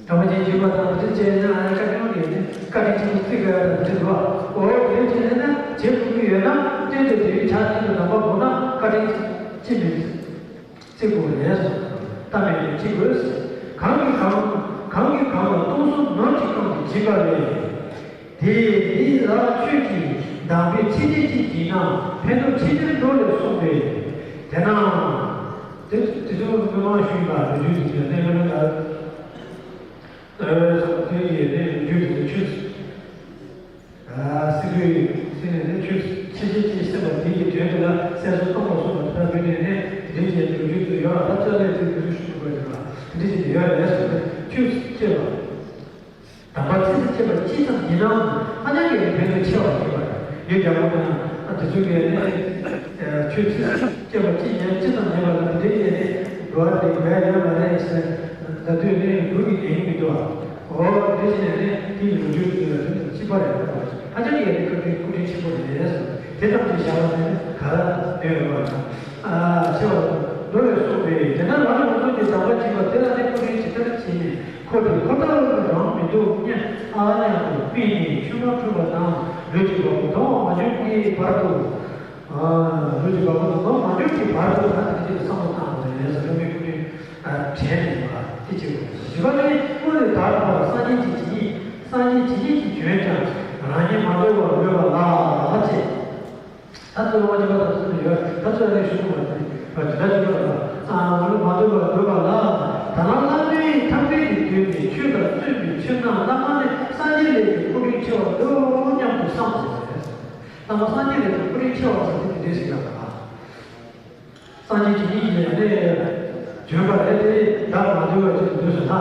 གྲངས་ཀ་ཅན་སྦྱིན་པ་དང་དེ་བྱས་ན་ཨ་ནི་བཀའ་དྲིན་དེ་ནི་བཀའ་དྲིན་ཆེན་པོ་བརྩི་དགོས་ཡ་དང་དེ་འདྲ་འདུག་འོ་དེ་བྱས་ན་བྱེད་དགོས་ཀྱི་ཡོད་ན་གཏན་དུ་བདེ་བའི་ཆ་རྐྱེན་དུ་གྲངས་ཀ་དགོས་ན་བཀའ་དྲིན་ཅི་མིན། བརྩི་དགོས་རེད་གསུངས། ལྟ་མེད་དུ་ཅི་དགོས། གང་གིས་གང་གང་གིས་གང་ལ་སྟོང་གསུམ་ནོར་གྱིས་བཀང་སྟེ་བྱིན་པ་ལས། དེ་ཡིས་ལ་ཆོས་ཀྱི་གདམས་པའི་ཚིག་བཅད་གཅིག་བགྱིས་ན་ཕན་འདོགས་ཆེ་ཆེར་འགྲོ་ལས་གསུངས་པས། དེས་ན། དེ་དེ་ཚོ་མི་མང་ཞུས་པ་རེ་རྒྱུ་དེ་ཚོ་གནས་མི་ལ། ཨོ་དེ་ཡི་རེ་རྒྱུ་དེ་ཚོ་ཆོས། སྲིད་པའི་སྲིད་ནས་ནི་ཆོས་ཆེ་ཆེ་ཆེ་སེམས་པ་དེ་ཡི་དོན་དེ་ལ་སེམས་སུ་གཏོང་བ་སོགས་པ་དེ་དག་བོད་ནས་ནི་དེ་འདྲའི་ལོ་རྒྱུས་ཚོ་ཡོད་ལ། ད་ཅག་ལས་དེ་དུས་ཤུགས་དགོས་ཡོད་ལ། དེ་འདྲའི་ཡོད་རེད་ཟེར་ཏེ་ཆོས་སྐྱེས་པ། དམ་པ་ཚིགས་སུ་བཅད་པ་ཅི་ཙམ་ཡིན་ནའང་ཧ་ཅང་གི་ཕན་ཐོགས་ཆེ་བ་ཡོད་པ་རེད། ཡོད་ཀྱང་མོ་དེ་ན་ཨ་དེ་ཚོ་གས་ནི་ཆོས་ཚིགས་སུ་བཅད་པ་ཅི་ཉན་ཅི་ཙམ་ཉན་པ་ལ་དེ་འདྲའི་ནི་འགྲོ་བ་དེ་བས་ཡོད་མ་རེད་ཟེར། ད་དུས་ནི་འགྲོ་གི་ཉན་མི་འདུག་འོ་དེ་བཞིན་ནས་ནི་དེའི་ལོ་རྒྱུས་དེ་ལ་དེ་གཅིག་པ་རེད། ཧ་ཅང་གི་ཡ་དེ་སྐབས་དེ་སྐུ་དྲིན་ཆེན་པོ་རེད་ཟེར། དེ་ཙམ་གྱིས་བཞག་པ་ནི་ག་ལ་ཡོད་ཡོད་པ་དང་། ཨ་ཆེ་བ་མདོ་ལས་གསུངས་པས། དེ་ན་ང་རང་ཚོ་གི་དམ་པ་གཅིག་པ་དེ་ལ་ནི་སྐུ་དྲིན་ཇི་ལྟར་བྱས་ནས་འཁོར་དེ་འཁོར་ལྟ་བུ་རང་མི་འདུག་སྙམ། ཨ་སྙམ་དུ་དམིགས་ནས་ཆོས་མ་འཁྲུལ་བ་དང་ལུས་ཀྱི་བ་སྤུ་གདོང་མ་བྱུང་གི་བར་དུ། ལུས་ཀྱི་བ་སྤུ་གདོང་མ་བྱུང་གི་བར་དུ་ང་དེ་འདྲའི་བསམ་བློ་བཏང་དགོས་རེད་ཟེར། བླ་མའི་སྐུ་དྲིན་དྲན་ནས་པ་དེ་བྱེད་དགོས། བཞི་པ་ནི་སྔོན་ལས་དར་བར་སངས་རྒྱས་ཀྱི་ཇི་སྙེད་སངས་རྒྱས་ཇི་སྙེད་ཀྱིས་བྱོན་ཀྱང་རང་ཉིད་མ་གྲོལ་བར་འོས་པ་ལ་ཅེས། ད་ཚོ་ལོ་མ་ཉི་མ་དང་གསུམ་ཡོད། ད་ཚོ་རེ་ཞུ་བ་དེ་བ་དེ་འདྲ་ཞུ་བ་ལ། ཨ་ང་ལ་མ་གྲོལ་བར་འོས་པ་ལ། ད་ལམ་བླ་མའི་ཐབས་མཁས་ཀྱི་དུས་ནས་ཆོས་དང་བཙུན་པའི་ཕྱིར་ན་བླ་མ་ནི་སངས་རྒྱས་ལས་ཀྱི་སྐུ་དྲིན་ཆེ་བར་འདུག་སྙམ་དུ་བསམ་ཟེར། བླ་མ་སངས་རྒྱས་ལས་ཀྱི་སྐུ་དྲིན་ཆེ་བ་ཟེར་དེ་འདྲ་ཞིག་ཡང་ལ། སངས་རྒྱས་ཀྱི་ཉིད་ཀྱི་ལས་བྱོན་པ་རེད་དེ། བདག་མ་དུལ་བ་ཅིག་འདོད་སུ་ལྷག་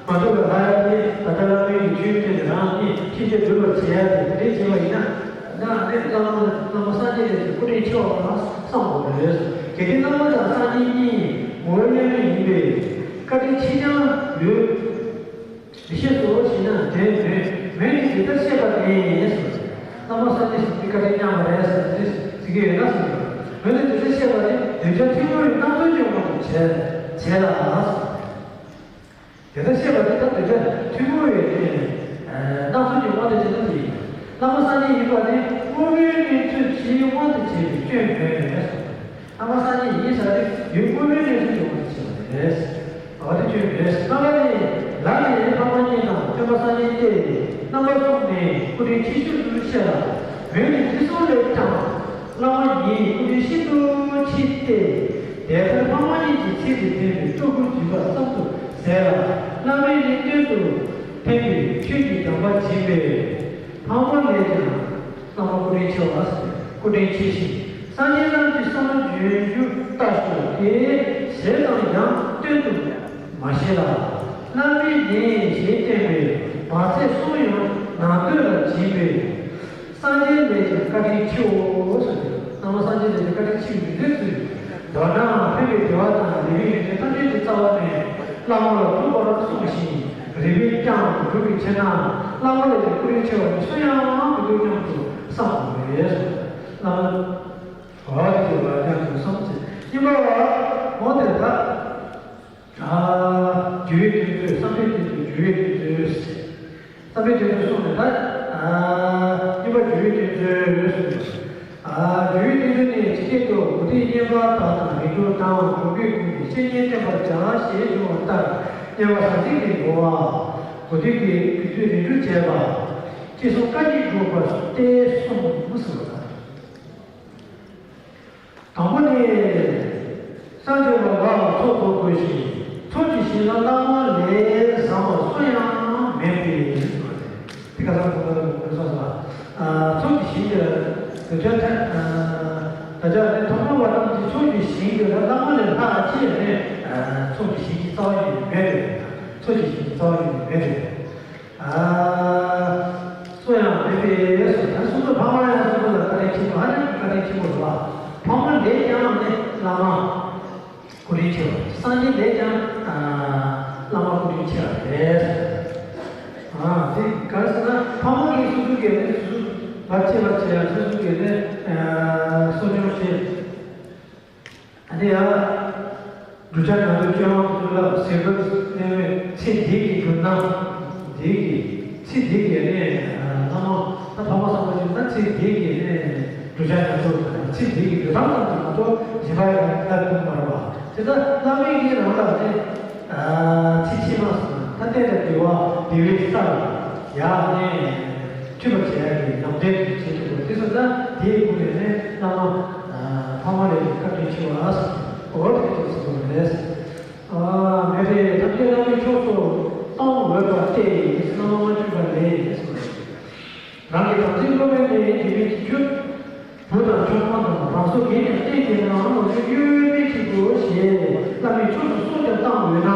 མ་དུལ་བ་ལྷག་ཡ་དེ་ད་ལྟ་བླ་མའི་གི་ཆོས་བསྟན་ནས་རང་ཉིད་ཤེས་བྱ་འདུལ་བར་བྱེད་ཡ་དེ་དེ་འདྲའི་བྱེད་པ་ཡིན་ན། ན་ནི་བླ་མ་བླ་མ་སངས་རྒྱས་ལས་ཀྱི་སྐུ་དྲིན་ཆེ་བ་ལ་བསམ་དགོས་པ་རེད། གལ་ཏེ་བླ་མ་དང་སངས་རྒྱས་གཉིས་ངོ་བོ་དབྱེར་མེད་ཡིན་པས་བཀའ་དྲིན་ཆེ་ཆུང་ཡོད། དེ་བཤད་སོ་ཞེ་ན་དེ་མོད་མོད་ཀྱི་དེ་ལྟར་བཤད་པ་ནས་ཟེར། བླ་མ་སངས་རྒྱས་ཟེར་དེ་བཀའ་དྲིན་མཉམ་པ་རེད་ཟེར་ཟེར་གྱི་ཡོད་ན་ཟེར། མོད་དེ་དེ་ལྟར་བཤད་པ་ནི་འདོད་ཆགས་ཐུན་མོང་བའི་སྣང་ཚུལ་གྱི་དབང་དུ་བྱས་བྱས་ལ་ཟེར། དེ་ལྟར་བཤད་པ་ནི་ད་འདོད་ཆགས་ཐུན་མོང་བའི་སྣང་ཚུལ་གྱི་དབང་དུ་བྱས་ན་དེ་ཡིན། བླ་མ་སངས་རྒྱས་ཡིན་པ་ནི་དངོས་པོའི་གནས་ཚུལ་ཇི་དབང་དུ་བྱས་པའི་སྐྱོན་མེད་པས་ཟེར། བླ་མ་སངས་རྒྱས་ཡིན་ཟེར་ཏེ་ཡུལ་དངོས་པོའི་གནས་ཚུལ་གྱི་དབང་དུ་བྱས་པ་རེད། འོ་དེ་ཆོས་རེད། རྣམ་པ་ནི་ལ་ནི་ཕ་མ་གཉིས་དང་སྟོན་པ་སངས་རྒྱས་ཏེ་རྣམ་པ་གསུམ་ནི་སྐུ་དྲིན་ཆེ་ཤོས་སུ་བཤད་ལ། མོད་ནི་དེ་གསུམ་ལས་ཀྱང་བླ་མ་ཉིད་སྐུ་དྲིན་ཤིན་ཏུ་ཆེ་སྟེ། དེ་ལྟར་ཕ་མ་གཉིས་ཀྱི་ཚིག་ལས་བསྟན་པའི་སྤྲུལ་སྐུར་བྱིན་པ་ཙམ་དུ་ཟད་ལ། བླ་མའི་ནི་སྟོན་དུ་ཕན་པའི་ཆོས་ཀྱི་གདམས་པ་བྱིན་པས་ཕ་མ་ལས་ཀྱང་། བླ་མ་སྐུ་དྲིན་ཆེ་བ་ཟེར། སྐུ་དྲིན་ཆེ་ཞིང་སངས་རྒྱས་རྣམས་ཀྱི་བསམ་བློ་འཇོན་རྒྱུ་ལྟ་ཞོག་དེ་ཟས་དང་ཡང་སྟོན་དུ་མ་བཤད་ལ། བླ་མའི་ནས་ཞེས་བསྟན་པས་མ་ཚད་གསུང་ཡང་ནང་དོན་ལ་བྱིན་པས་སངས་རྒྱས་ལས་ཀྱང་བཀའ་དྲིན་ཆེའོ་ཟེར། བླ་མ་སངས་རྒྱས་ལས་ཀྱང་བཀའ་དྲིན་ཆེ་བའི་ཡོན་ཏན་ཚུལ། མདོར་ན་ཕན་པའི་བདེ་བ་དང་རིག་པའི་ཡོན་ཏན་ཐམས་ཅད་ཀྱི་རྩ་བ་ནས་བླ་མ་ལ་ཐུག་པར་གསུངས་ཤིང་རིག་པས་ཀྱང་སྒྲུབ་པའི་ཕྱིར་ན་བླ་མ་ལས་ཀྱང་སྐུ་དྲིན་ཆེ་བ་ནི་སུ་ཡང་མི་འདུག་སྙམ་དུ་བསམ་དགོས་པས་སོ། བླ་མ་འོ་དེ་ལ་སྙམ་དུ་བསམ་ཚེ་གཉིས་པ་འོ་དེ་ལ་ད་རྒྱུ་བའི་དོན་ཚོད་བསམ་པའི་དོན་ཚོད་རྒྱུ་བའི་དོན་ཚོད། བསམ་པའི་དོན་དུ་གསུངས་ནས་ད། གཉིས་པ་རྒྱུ་བའི་དོན་དུ་གསུངས་ནས། རྒྱུ་བའི་དོན་དུ་ནི་ཇི་སྐད་དུ་མུ་སྟེགས་བསྙེན་པར་དག་དང་རིགས་དྲུག་དང་གྲོང་ཁྱེར་ཀུན་གྱི་བཤེས་གཉེན་བསྟེན་པར་བྱ་ཞེས་འབྱུང་བ་ལྟར་བསྙེན་པ་ཟང་ཟིང་གི་དགོས་པ། མུ་སྟེགས་ཀྱི་རྒྱུ་དུས་རིགས་དྲུག་བྱས་པ། ཅེས་གསུངས། བཀའ་བརྒྱད་སྒྲུབ་པ་སྟེ་གསུམ་ཟེར་བ་དང་། དང་པོ་ནི། སངས་རྒྱས་པ་ལ་ཚོགས་རྫོགས་དགོས་ཤིང་། ཚོགས་ཀྱི་ཞིང་ལ་བླ་མ་ལས་བཟང་བ་སུ་ཡང་མེད་པས། དེ་ག་ས་གོང་ལ་གོང་ལ་སོང་སོང་། ཚོགས་ཀྱི་ཞིང་དེ་ལ་དོན་ཆ་ཐ་ད་ཆ་ནི་ཐོག་མར་བ་ཐམས་ཅད་ཚོགས་ཀྱི་ཞིང་དེ་ལ་བླ་མ་ལས་ལྷག་ཅེས་ནི་ཚོགས་ཀྱི་ཞིང་གི་རྩ་བ་ཉིད་ནས་མེད་པས། ཚོགས་ཀྱི་ཞིང་གི་རྩ་བ་ཉིད་ནས་མེད་པས། སུ་ཡང་མེད་པས་སོ། ཡང་སོ་སོའི་ཕ་མ་ཡང་སོ་སོ་ལ་བཀའ་དྲིན་ཆེན་པོ་ཧ་ཅང་གི་བཀའ་དྲིན་ཆེན་པོ་རེད་བ། ཕ་མ་ལས་ཀྱང་ནི་བླ་མ་སྐུ་དྲིན་ཆེ་བ། སངས་རྒྱས་ལས་ཀྱང་ བླ་མ་སྐུ་དྲིན་ཆེ་བ་རེད། དེ་ག་རེ་ཟེར་ན་ཕ་མ་གིས་སོ་སོ་གིས་ནི་སོ་སོ་བར་ཆད་པ་བྱས་ཡ་སོ་སོ་གིས་ནི་གསོ་སྐྱོང་བྱས། ཨ་ནི་ཡང་། གདུལ་བྱ་ནང་དུ་སྐྱོན་དབང་དུ་ལ་ཟེར་བ་གནས་པའི་ཚེ་འདི་གི་རྒྱུ་ན། འདི་གི་ཚེ་འདི་གི་ནི་ལྷ་མོ་ད་ཕ་མ་བསམ་པ་ཞིག་ན་ཚེ་འདི་གི་ནི་གདུལ་བྱ་ནང་དུ་ཚེ་འདི་གི་འདུལ་ཐང་ཙམ་དུ་མ་གཏོགས་གཞན་པ་ཡང་ལྟར་དུ་མ་རུང་བ། དེ་ལྟར་བླ་མའི་གི་རང་ལ་ནི་ཚེ་ཕྱི་མ་སོང་ན་ད་ལྟའི་ལ་འདུལ་བ་འདུལ་བའི་ས་ལ་ཡང་ནི། འཁྲུལ་པ་བྱེད་ཡ་གི་ནང་དོན་དུ་བྱེད་ཐུབ་པ་དེ་སོང་ཙང་དེའི་སྒོ་ནས་ནི་བླ་མ་ཕ་མ་ལས་བཀའ་དྲིན་ཆེ་བ་འོ་དེ་ཅིག་གསུངས་པ་རེད། མེད་པའི་ཐམས་ཅད་བླ་མའི་ཕྱོགས་སུ་གཏོང་འོས་པ་སྟེ་བླ་མ་མ་བཅོས་པ་ལས་གསུངས་པ་རེད། རང་གི་དམ་ཚིག་སློབ་དཔོན་ལས་དེ་མིན་གྱི་ཆོས། བུ་དང་མཆོད་མ་དང་རང་སྲོག་གིས་ཀྱང་བསྟན་གྱི་ནའང་ལོ་རྒྱུས་གཡོ་མེད་ཅིག་གོ་ཞེས་བླ་མའི་ཕྱོགས་སུ་སྲོག་ཀྱང་བཏང་འོས་ན།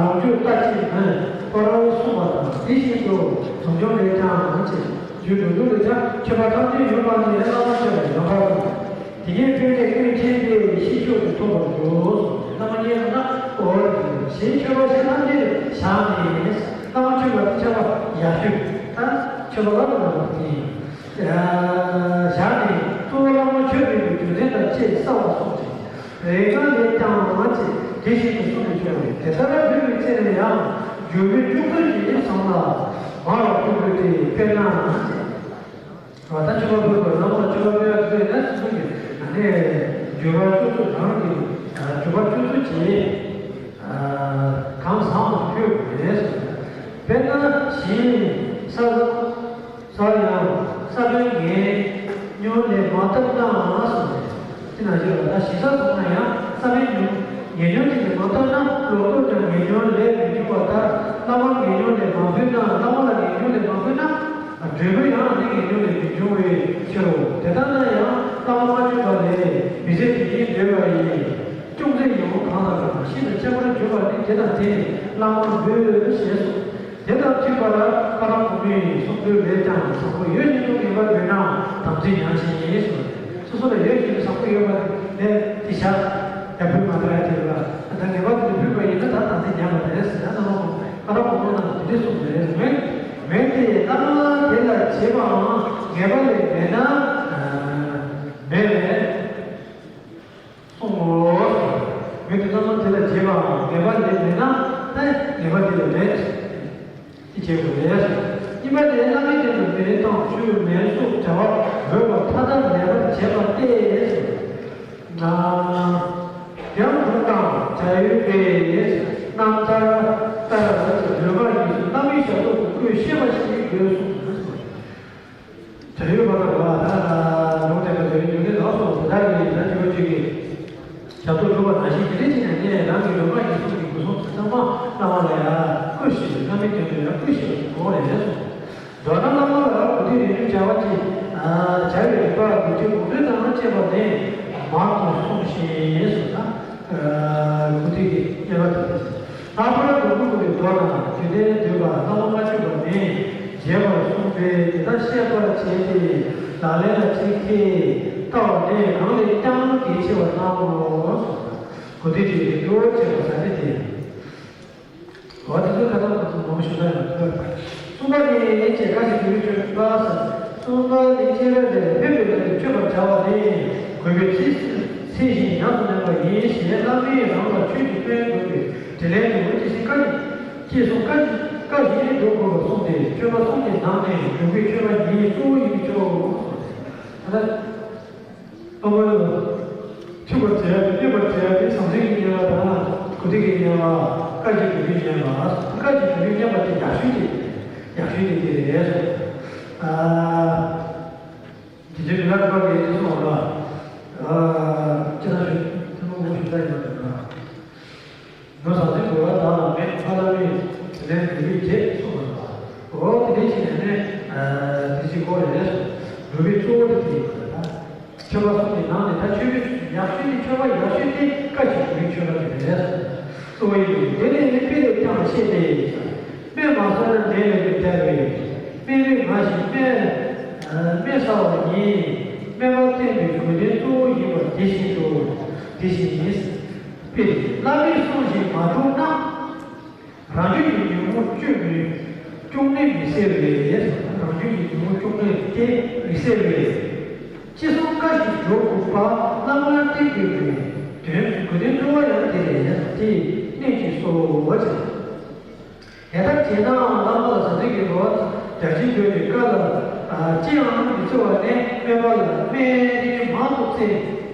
ལོངས་སྤྱོད་ལྟ་ཅི་སྨོས་པར་གསུངས་པ་དང་དེ་བཞིན་དུ་གཟུངས་སྐྱོང་ལས་ཀྱང་ཅེས་རྒྱུད་འགྲོ་འདུལ་ལས་ཀྱང་མཆོད་པ་ཐམས་ཅད་ཡོད་པ་ནི་བླ་མ་མཆོད་པའི་ལམ་ཁར་དང་། དེ་ཉིད་སྤྲུལ་པའི་ཀུན་མཁྱེན་པའི་ཤེས་མཆོག་ཏུ་ཐོབ་པར་འགྱུར། བླ་མ་མཉེས་པ་ན་འོ་ཞེས་མཆོད་པ་ཞིག་ཐམས་ཅད་བཞག་ནས་བླ་མ་མཆོད་པ་དེ་ཆགས་པ་ཡག་ཤོས་ད་མཆོད་པ་ལ་དགོས་པ་དེ་ཡིན། བཞག་ནས་གཙོ་བོ་བླ་མ་མཆོད་པའི་རྒྱུ་མཚན་དང་བཅས་གསལ་བར་གསུངས་ཏེ། རེས་འགའ་ལས་ཀྱང་ཅེས་དེ་བཞིན་དུ་གསུངས་པའི་ཕྱིར་རོ། དེ་ལྟར་བོད་པའི་ཚེ་ནས་ཡང་འགྱུར་བའི་སྐྱོན་ཚུལ་གྱི་བསམ་ལ་མར་ཕུལ་དགོས་ཏེ། དཔེར་ན་ཅེས། ད་མཆོད་པ་ཕུལ་དགོས་ན་མ་མཆོད་པ་ཕུལ་ཡག་ཚུལ་ནི་སོ་སོ་གི་ཨ་ནི་འགྱུར་བ་སྐྱོན་ཚུལ་རང་གི་འགྱུར་བ་སྐྱོན་ཚུལ་གྱིས་གང་བཟང་བ་ཕུལ་དགོས་རེད། དཔེར་ན་ཞིང་ས་ས་ཡང་ས་བོན་ངན་ཉོན་ལས་མ་བཏབ་ན་གསུངས་ཏེ། དེ་ནང་བཞིན་ལ་ད་ཞིང་ས་སོང་ན་ཡང་ས་བོན་ཉོན་ངན་ཉོན་དེ་ལས་མ་བཏབ་ན་ལོ་ཏོག་ཀྱང་ངན་ཉོན་ལས་མི་འབྱུང་བ་ལྟར་བླ་མ་ངན་ཉོན་ལས་མ་ཕུལ་ན་བླ་མ་ལ་ངན་ཉོན་ལས་མ་ཕུལ་ན་འབྲས་བུ་ཡང་ནི་ངན་ཉོན་ལས་མི་འབྱུང་བའི་ཕྱིར་རོ། དེ་ལྟ་ན་ཡང་བླ་མ་མ་བཅོས་པ་ལས་མི་ཟད་དེ་ཉིད་འདོད་པ་ཡི། ཅུང་ཟད་ཡིད་འོང་གང་ལ་གང་ཤིན་ཏུ་ཁྱད་པར་གྱུར་པ་ནི་དེ་དང་དེ་ནི་བླ་མར་འདོད་ཞེས་སོ། དེ་དང་མཐུན་པར་ཀ་ར་གོང་མའི་གསུང་དོན་ལས་ཀྱང་བཟང་པོ་ཡོད་བཞིན་དུ་ངེས་པར་འདོད་ན་དམ་ཚིག་ཉམས་ཤིང་ཡིན་ཟེར། སོ་སོ་ལ་ཡོད་བཞིན་དུ་བཟང་པོ་ཡོད་པ་ལས་དེ་བཞག་ཡར་འཕུལ་མ་ཐུབ་ཡ་དེ་ལ་ད་ངེས་པར་དུ་འཕུལ་བ་ཡིན་ན་ད་དམ་ཚིག་ཉམས་པ་རེད་ཟེར་ན་བླ་མ་ཀ་ར་གོང་མ་རྣམས་དེ་འདྲ་གསུངས་པ་རེད། མོད་མོད་དེ་བླ་མ་དེ་ལ་བྱེད་པའང་ངེས་པ་ལས་མེད་ན་མེད་པས། གསུང་ངོ་། མི་དེ་ཚང་མ་དེ་ལ་བྱེད་པའམ་ངེས་པ་ལས་མེད་ན་ཨེ་ངེས་པ་དེ་ལས་མེད། དེ་བྱེད་དགོས་རེད། གཉིས་པ་དེ་བླ་མའི་སྟེང་དུ་མེ་དང་ཆུ་མེ་སོགས་བྱ་བ་འོས་པ་མཐའ་དག་ལེགས་པར་བྱེད་པ་སྟེ། ཡང་འབྲུ་དང་བྱ་ཡུལ་ཏེ། རྣམ་ཐར་ལྟར་ལུས་ངག་ཡིད་གསུམ་བླ་མའི་ཞབས་ཏོག་ཏུ་བཀོད་ཤེས་པ་ཞིག་དགོས་གསུངས། བྱ་ཡུལ་བ་དང་བ་དང་ལུང་དེ་ལ་བྱ་ཡུལ་འཇུག་ནི་ལགས་སོ། དེ་དག་གིས་ད་དེ་བ་ཅིག་གིས་ཞབས་ཏོག་སྒྲུབ་པ་ནང་བཞིན་དེ་འདྲ་བྱས་ནས་ནས་རང་གི་ལུས་ངག་ཡིད་གསུམ་གྱི་སྒོ་གསུམ་དུ་ཚང་མ་བླ་མ་ལ་ཡང་བཀོད་ཤེས་པའི་བླ་མའི་དོན་དུ་ཡང་བཀོད་ཤེས་པ་ཞིག་དགོས་རེད་གསུངས། མདོར་ན་བླ་མ་ལ་གུས་འདུད་རེ་ཞུ་བྱ་བ་ཅིག་བྱ་བའི་རིམ་པ་དགོས་ཆེད་དགོངས་དོན་དང་བཅས་པ་ནས་མང་དུ་གསུངས་ཤིང་གསུངས་ན། གུས་འདུད་ཀྱི་དབྱེ་བ་དེ་སྟེ། ལྷག་པར་དུ་སྐུ་གོང་མའི་མདོ་དང་རྒྱུད་སྡེ་འདུས་པ་བླ་མ་མ་བཅོས་པ་ནས་རྒྱས་པར་གསུངས་པས་དེ་དག་ཤེས་པར་བྱས་ཏེ་ལག་ལེན་ལ་ཅིག་ཁྱེད་ལྟ་བ་ནས་གང་ལས་ཀྱང་གལ་ཆེ་བར་སྣང་ངོ་། གུས་འདུད་ཀྱི་གཙོ་བོ་བྱས་པ་ཟ་ནི་དེ། འོ་དེ་ཚོ་ཁ་སང་ཁོ་ཚོ་མང་པོ་ཞིག་ལ་ཡང་ཐོས། གསུམ་པ་ནི་ཅེས་བཀའ་བཞིན་དུ་མཆོད་པ་ཟེར། གསུམ་པ་ནི་སྤྱན་རས་གཟིགས་ལ་ཕན་པའི་ལམ་དུ་མཆོད་པར་བྱ་བ་ནི་གུས་པས་ཚིག་ཚིག་བཞིན་ཉམས་སུ་ལེན་པ་ཡིན་ཞེས་བླ་མས་རང་ལ་ཆོས་ཀྱི་དཔལ་འདུག་པའི་དྲིན་ལན་དུ་འོ་ཅི་ཞིག་བཀའ་ཅེས་གསུངས། བཀའ་བཀའ་བཞིན་སྒྲུབ་དགོས་པར་གསུངས་ཏེ་མཆོད་པ་གསུམ་གྱི་ནང་ནས་གུས་པས་མཆོད་པ་ཉིད་གཙོ་བོ་ཡིན་ཆོག་ད་ལྟ། ཨ་མ་ལ། ཆུ་བར་བྱས་པའི་མཉེས་པར་བྱས་པའི་ཟང་ཟིང་གི་མཉེས་པ་དང་གོ་ཐིག་གི་མཉེས་པ། བཀའ་བཞིན་དུ་མཉེས་པ། བཀའ་བཞིན་དུ་མཉེས་པ་དེ་ཡག་ཤོས་དེ། ཡག་ཤོས་དེ་དེ་རེད། ཨ། དེ་ཚོའི་མི་ལ་བཀའ་གི་དེ་སོང་བ་ལ། ཨ། ཅི་ལ་ཞུ་ཐུན་མོང་མ་ཞུ་ད་ཡོད་དམ་ལ། ནོར་ཟང་ཟིང་དགོས་པ་དག་ལ་མེད་ཕ་བླ་མའི་དྲིན་ལན་འགྲུབ་པའི་རྗེས་སུ་སོང་བ་ལ། འོ་དེ་འདྲའི་ཕྱིར་ནས་ནི། དེ་ཅིག་གོ་རེ་རེ་སོ། འགྲུབ་པའི་གཙོ་བོ་དེ་དེ་ཡིན་པ་རེད་ད། མཆོད་པ་གསུམ་གྱི་ནང་ནས་ད་མཆོད་པའི་ཡག་ཤོས་དེ་མཆོད་པ་ཡག་ཤོས་དེ་བཀའ་བཞིན་དུ་མཆོད་པ་དེ་རེད། གཙོ་བོ་ཡིན་པས་དེ་ནས་ནི་དཔེ་ལས་ཀྱང་ཤེས་ཏེ། སྨན་མ་གསོས་ན་ནད་ལས་མི་ཐར་བས། སྨན་རིགས་མང་ཞིང་སྨན། སྨན་ཟ་བ་ཉིད། སྨན་པ་བསྟེན་པའི་དགོས་དོན་གཙོ་བོ་ཡིན་པ་དེ་བཞིན་དུ། དེ་བཞིན་ཡིན། པས་བླ་མའི་གསུང་བཞིན་མ་བསྒྲུབས་ན། རང་རྒྱུད་ཀྱི་ཉོན་མོངས་སྐྱོན་མི་སྐྱོན་གནས་མི་སེལ་བས། རང་རྒྱུད་ཀྱི་ཉོན་མོངས་སྐྱོན་གནས་དེ་མི་སེལ་བས། ཅི་གསུང་བཀའ་བཞིན་སྒྲུབ་དགོས་པ། བླ་མ་བསྟེན་དགོས་པའི་དོན་དགོས་དོན་གཙོ་བོ་ཡང་དེ་རེད། དེ་གནད་ཀྱི་གཙོ་བོ་ཅིག་དེ་ལྟར་བྱས་ན་བླ་མ་ལ་ཟང་ཟིང་གི་འགྲོ་བ་བརྒྱ་བྱིན་བོས་ཏེ་བཀའ་ལ་ཅི་ཡང་མི་བརྩི་བ་ནས་སྨན་པ་ལ་སྨན་རིན་མང་དུ་བཙལ་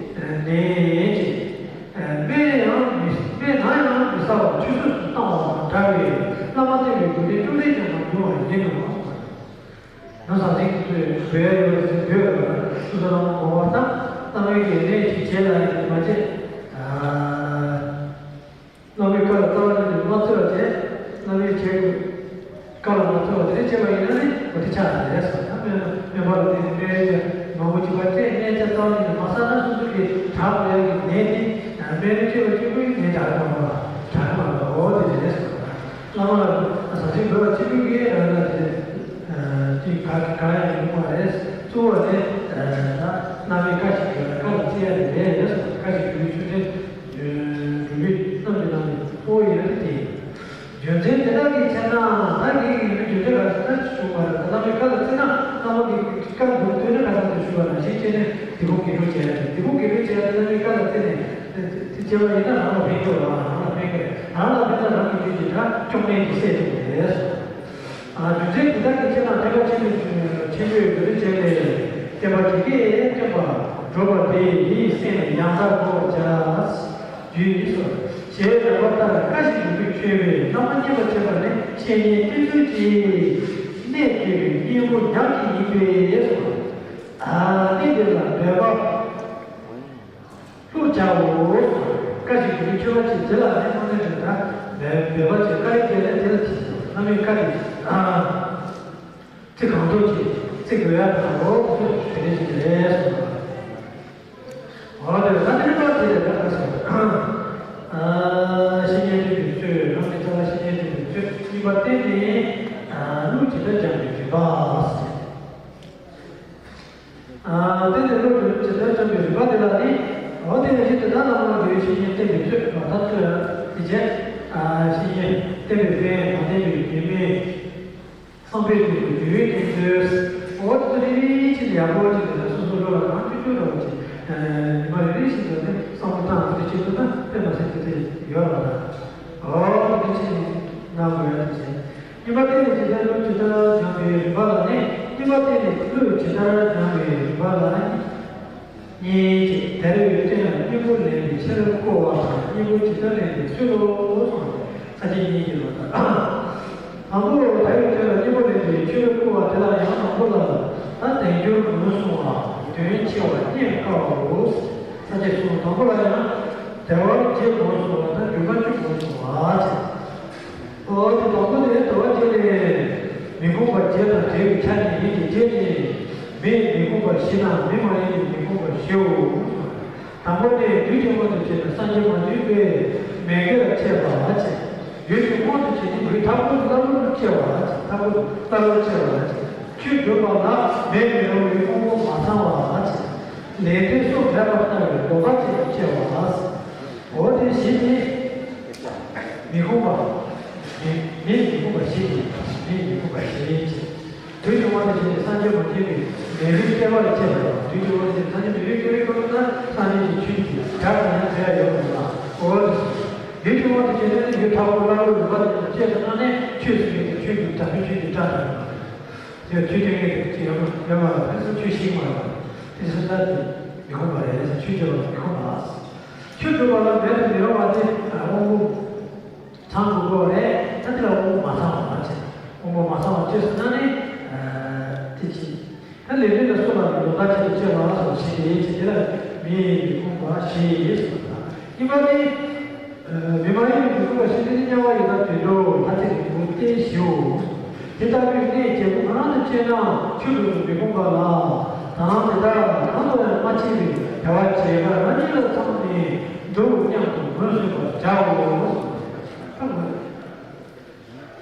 ནས་ཅིག་སྨན་ཡང་མི་སྨན་ནམ་ཡང་མི་ཟ་བར་ཆུད་ཟོས་སུ་བཏང་བ་དང་འདྲ་བས། བླ་མ་བསྟེན་པའི་དགོས་དོན་ཅུང་ཟད་ཀྱང་མ་བྱུང་བ་ཡིན་ནོ། ན་ཟང་ཟིང་གི་ཚུལ་བོད་ཡ་ཡོད་པ་ཚོས་བོད་ལ་སོ་སོ་རང་མ་གོ་བ་དང་བླ་མའི་གི་ལས་ཅིག་བྱེད་ལ་ཡིན་མ་བྱེད། བླ་མའི་བཀའ་ལ་རྩ་བ་ཉིད་ནས་མ་བརྩི་བ་བྱས། བླ་མའི་བྱེད་དགོས་བཀའ་ལ་མ་བརྩི་བ་དེ་འདྲ་བྱས་པ་ཡིན་ན་ནི་འོ་དེ་ཆགས་ནས་རེད་ཟེར། ད་སྨན་སྨན་པ་ལ་དེ་ནི་སྨན་རིན་མང་པོ་གཅིག་པ་སྤྲད། སྨན་ཆ་རྩ་བ་ཉིད་ནས་མ་ཟ་ན་སོ་སོ་གི་དྲག་དགོས་ཡག་གི་ནད་དེ་སྨན་རིན་སྤྲད་པ་གཅིག་པུས་ནད་དྲག་གི་མ་རེད། དྲག་གི་མ་རེད། འོ་དེ་འདྲ་རེད་ཟེར། བླ་མ་ལ་ཟང་ཟིང་འབོད་པ་གཅིག་པུས་ཀྱིས་རང་ལ་དེ་དེ་ག་ག་ཡང་ཡོང་མ་རེད། གཙོ་བོ་དེ་ད་བླ་མའི་བཀའ་ཞིག་ཡོད་ན་བཀའ་ལ་བརྩི་ཡ་དེ་རེད་ཟེར། བཀའ་ཞིག་ཞུ་བའི་ཆུ་ཚན། འགྲོ་བའི་རྣམ་གྱི་ནང་ནས་གཙོ་བོ་ཡིན་ན་དེ། རྒྱུ་མཚན་དེ་དག་གི་ཕྱིར་ན། ད་གིན་གྱི་ཡིན་ན་རྒྱུ་མཚན་ག་ཟེར་ན་ཞུ་བ་རེད། བླ་མའི་བཀའ་ལ་བརྩིས་ན་བླ་མ་གི་བཀའ་འདུག་ལྟོས་ན་ག་ཟེར་དུ་ཞུ་བ་ནང་བཞིན་བྱས་ནས་འདི་ཁུག་གི་འགྲོ་བྱས་ཏེ་འདི་ཁུག་གི་འགྲོ་བྱས་ཏེ་བླ་མའི་བཀའ་ལ་བརྩིས་ནས་དེ་བྱས་པ་ཡིན་ན་རང་ལ་ཕན་ཐོགས་རེད། རང་ལ་ཕན་གྱི་རེད། རང་ལ་ཕན་ཐོགས་རང་གི་རྒྱུད་ཀྱི་དགྲ་སྐྱོབ་མཁན་གྱི་སྲས་དེ་རེད། རྒྱུ་མཚན་འདི་དག་གི་ཕྱིར་ན་ཐེག་པ་ཆེན་པོའི་ཆེན་པོའི་འོད་ཟེར་བྱས་ནས་བསྟན་པ་དེ་གའི་སྟོན་པ་སྒྲུབ་པ་དེ་ཡིད་སེམས་ཡང་དག་གོ་བར་བྱ། རྒྱུ་ཡིས་སོ། ཞེས་རབ་པ་ལྟར་བཀའ་བཞིན་སྒྲུབ་པའི་ཆོས་པས་བླ་མ་མཉེས་པར་བྱེད་པ་ནི་བཤེས་གཉེན་བསྟེན་ཚུལ་གྱི་གནད་བརྗོད་པའི་སྙིང་པོ་ཉག་གཅིག་ཡིན་པས་སོ། ཨ་ནི་འདི་ལ་འདོད་པ། ལྷུར་བྱའོ། བཀའ་ཞིག་གི་ཆོས་པ་ཅིག་དེ་ལ་ནི་དངོས་གནས་དྲན་དྲ་འབད་པ་ཅིག་བཀའ་ཡི་དེ་ལས་དེ་ལ་ཅི་ཟེར་བླ་མའི་བཀའ་དེ་ཚིག་གང་ཐུབ་ཅིག་ཚིག་དགོས་ཡ་དང་ལོག་ཚུལ་དེ་འདྲ་ཞིག་རེད་གསུངས་པ། འོ་དེ་ལ་ད་དེ་ནི་བཀའ་དེ་ལས་ད་ག་ཟེར་བཤེས་གཉེན་བསྟེན་པའི་ཚུལ། རང་གི་རྩ་བ་བཤེས་གཉེན་བསྟེན་པའི་ཚུལ་གཉིས་པ་བསྟེན་ནས་ལུགས་ཇི་ལྟར་སྦྱངས་པའི་རིམ་པ་ཟེར། ཨ་དེ་ནས་སློབ་ཀྱི་ཇི་ལྟར་བྱམས་པའི་རིམ་པ་དེ་ལ་ནི། འོ་དེ་ཡང་ཇི་ལྟར་ན་བླ་མ་དགེ་བའི་བཤེས་གཉེན་བསྟེན་པའི་ཚུལ་ལ་ད་ལྟོས་དེ་བྱས། ཨ་བཤེས་གཉེན་བསྟེན་པའི་དཔེ་མ་བསྟེན་པའི་བདེན་མེད། བསམ་པའི་དོན་དུ་དུས་ཡུན་དེ་ཚོས། འོ་དེ་ཚོ་རེ་རེ་བཞིན་ཡག་པོ་ཅིག་དེ་ལ་སོ་སོ་བློ་ལ་གང་ཐུབ་ཐུབ་འདྲ་བོ་ཅིག་ཉི་མ་རེ་རེ་བཞིན་དུ་ནི་བསམ་བློ་བཏང་དེ་བྱེད་ཐུབ་ན་དཔེ་མ་སྲིད་དེ་དེ་ཡོད་རེད་པ། འོ་དེ་ཅིག་གནང་དགོས་ཡ་དེ་བྱས། གཉིས་པ་བསྟེན་ནས་ཇི་ལྟར་ལུགས་ཇི་ལྟར་སྦྱངས་པའི་རིམ་པ་ལ་ནི། གཉིས་པ་བསྟེན་ནས་ལུགས་ཇི་ལྟར་སྦྱངས་པའི་རིམ་པ་ལ་ནི། གཉིས་ཀྱི་དེར་ཡོད་ཅན་ལ་སྙིང་པོ་ལེན་པའི་ཕྱིར་བསྐོར་བ་དང་། སྙིང་པོ་ཇི་ལྟར་ལེན་པའི་ཚུལ་ལོ་གསུངས་ཏེ། ས་བཅད་གཉིས་ཀྱི་ལོ་ཟླ། དང་པོ་དེར་ཡོད་ཅན་ལ་སྙིང་པོ་ལེན་པའི་ཕྱིར་བསྐོར་བ་དེ་ལ་ཡང་དང་པོ་ལ། ད་དལ་འབྱོར་ངོས་བཟུང་བ། དོན་ཆེ་བ་རྙེད་དཀའ་བའོ། ས་བཅད་གསུམ། དང་པོ་ལ་ཡང་དལ་བ་བརྒྱད་ངོས་བཟུང་བ་དང་འབྱོར་པ་བཅུ་ངོས་བཟུང་བ་བྱས། འོ་དེ་དང་པོ་དེ་དལ་བ་བརྒྱད་ལས་མི་ཁོམ་པ་བརྒྱད་དང་བྲལ་བའི་ཆ་ནས་ཡིན་ཏེ། བརྒྱད་ནི་མིའི་མི་ཁོམ་པ་བཞི་དང་མི་མ་ཡིན་པའི་མི་ཁོམ་པ་བཞིའོ། དང་པོ་ནི་དུས་ཀྱི་དབང་དུ་བྱས་ནས་སངས་རྒྱས་མ་བྱོན་པའི་མན་ངག་ལ་སྤྱད་པ་བྱས། ཡུལ་གྱི་དབང་དུ་བྱས་ནས་ཡུལ་མཐའ་འཁོར་དུ་བླ་མར་སྤྱད་པ་བྱས། མཐའ་འཁོར་དུ་བླ་མར་སྤྱད་པ་བྱས། ཆོས་སྒྲུབ་པ་ལ་མེ་མི་རུང་བའི་དབང་པོ་མ་ཚང་བ་བྱས། ལས་དོན་སོགས་མེད་པར་སྣང་བའི་ལོག་ལྟ་ཅན་དུ་སྐྱེ་བ། འོ་དེ་བཞི་ནི་མི་ཁོམ་པ། མི་མི་མི་ཁོམ་པ་བཞི་ནི་མི་མི་ཁོམ་པ་བཞི་ཅེས། དུས་ཀྱི་དབང་དུ་བྱས་ནས་སངས་རྒྱས་མ་བྱོན་པའི་མེ་རིའི་སྐྱེ་བ་ལ་སྐྱེས་པ་དང་། དུས་ཀྱི་དབང་དུ་བྱས་ནས་སངས་རྒྱས་མི་བྱོན་པའི་སྐབས་ན་སངས་རྒྱས་ཀྱི་ཆོས་ཀྱི་གྲགས་དང་ཡང་འབྲེལ་ཡོད་པ་དང་། འོ་དེ་དུས་ཀྱི་དབང་དུ་བྱས་ནས་ཡུལ་མཐའ་འཁོར་བླ་མའི་རིམ་པ་དེ་ཚོ་བཅད་དུ་བཏང་ནས་ཆོས་སུ་ངེས་ཏེ་ཆོས་ཀྱི་དམ་པའི་ཆོས་ཀྱི་གྲགས་དང་། དེ་ཆོས་ཀྱི་ངེས་ཏེ་ཡོད་མ་ཡོད་མ་རེད། དེ་ཚོ་ཆོས་ཤིག་མ་རེད། དེ་ཚོ་ལྟར་དུ་མི་ཁོམ་པ་རེད། ཆོས་ཀྱི་བློ་མི་ཁོམ་པ། ཆོས་སྒྲུབ་པ་ལ་མེད་དུ་མི་རུང་བ་དེ་དབང་པོ་ཚང་དགོས་པ་རེད། ད་དེ་ལ་དབང་པོ་མ་ཚང་བ་བྱས། དབང་པོ་མ་ཚང་བ་བཅས་སུ་ན་ནི་དེ་ཅི། ད་ལས་དོན་ལ་སོགས་པ་ལ་ལོག་ལྟ་ཅན་དུ་སྐྱེ་བ་སོགས་བྱས་ཏེ་དེ་ལ་མི་ཁོམ་པ་ཞེས་གསུངས་པ་དང་། གཉིས་པ་ནི། མི་མ་ཡིན་པའི་མི་ཁོམ་པ་ཞེས་དེ་ནི་དམྱལ་བ་ཡི་དྭགས་དུད་འགྲོ་ལྷ་ཚེ་རིང་པོ་སྟེ་བཞིའོ། དེ་ལྟ་བུའི་གནས་བརྒྱད་པོ་གང་དུ་སྐྱེས་ནའང་ཆོས་སྒྲུབ་པའི་མི་ཁོམ་པ་ལ་དང་། དེ་དག་གང་དུ་ཡང་མ་སྐྱེས་པའི་དལ་བ་བྱེད་པ་རང་ཉིད་ལ་ཚང་ནས་འདུག་སྙམ་དུ་ངོས་བཟུང་བར་བྱའོ།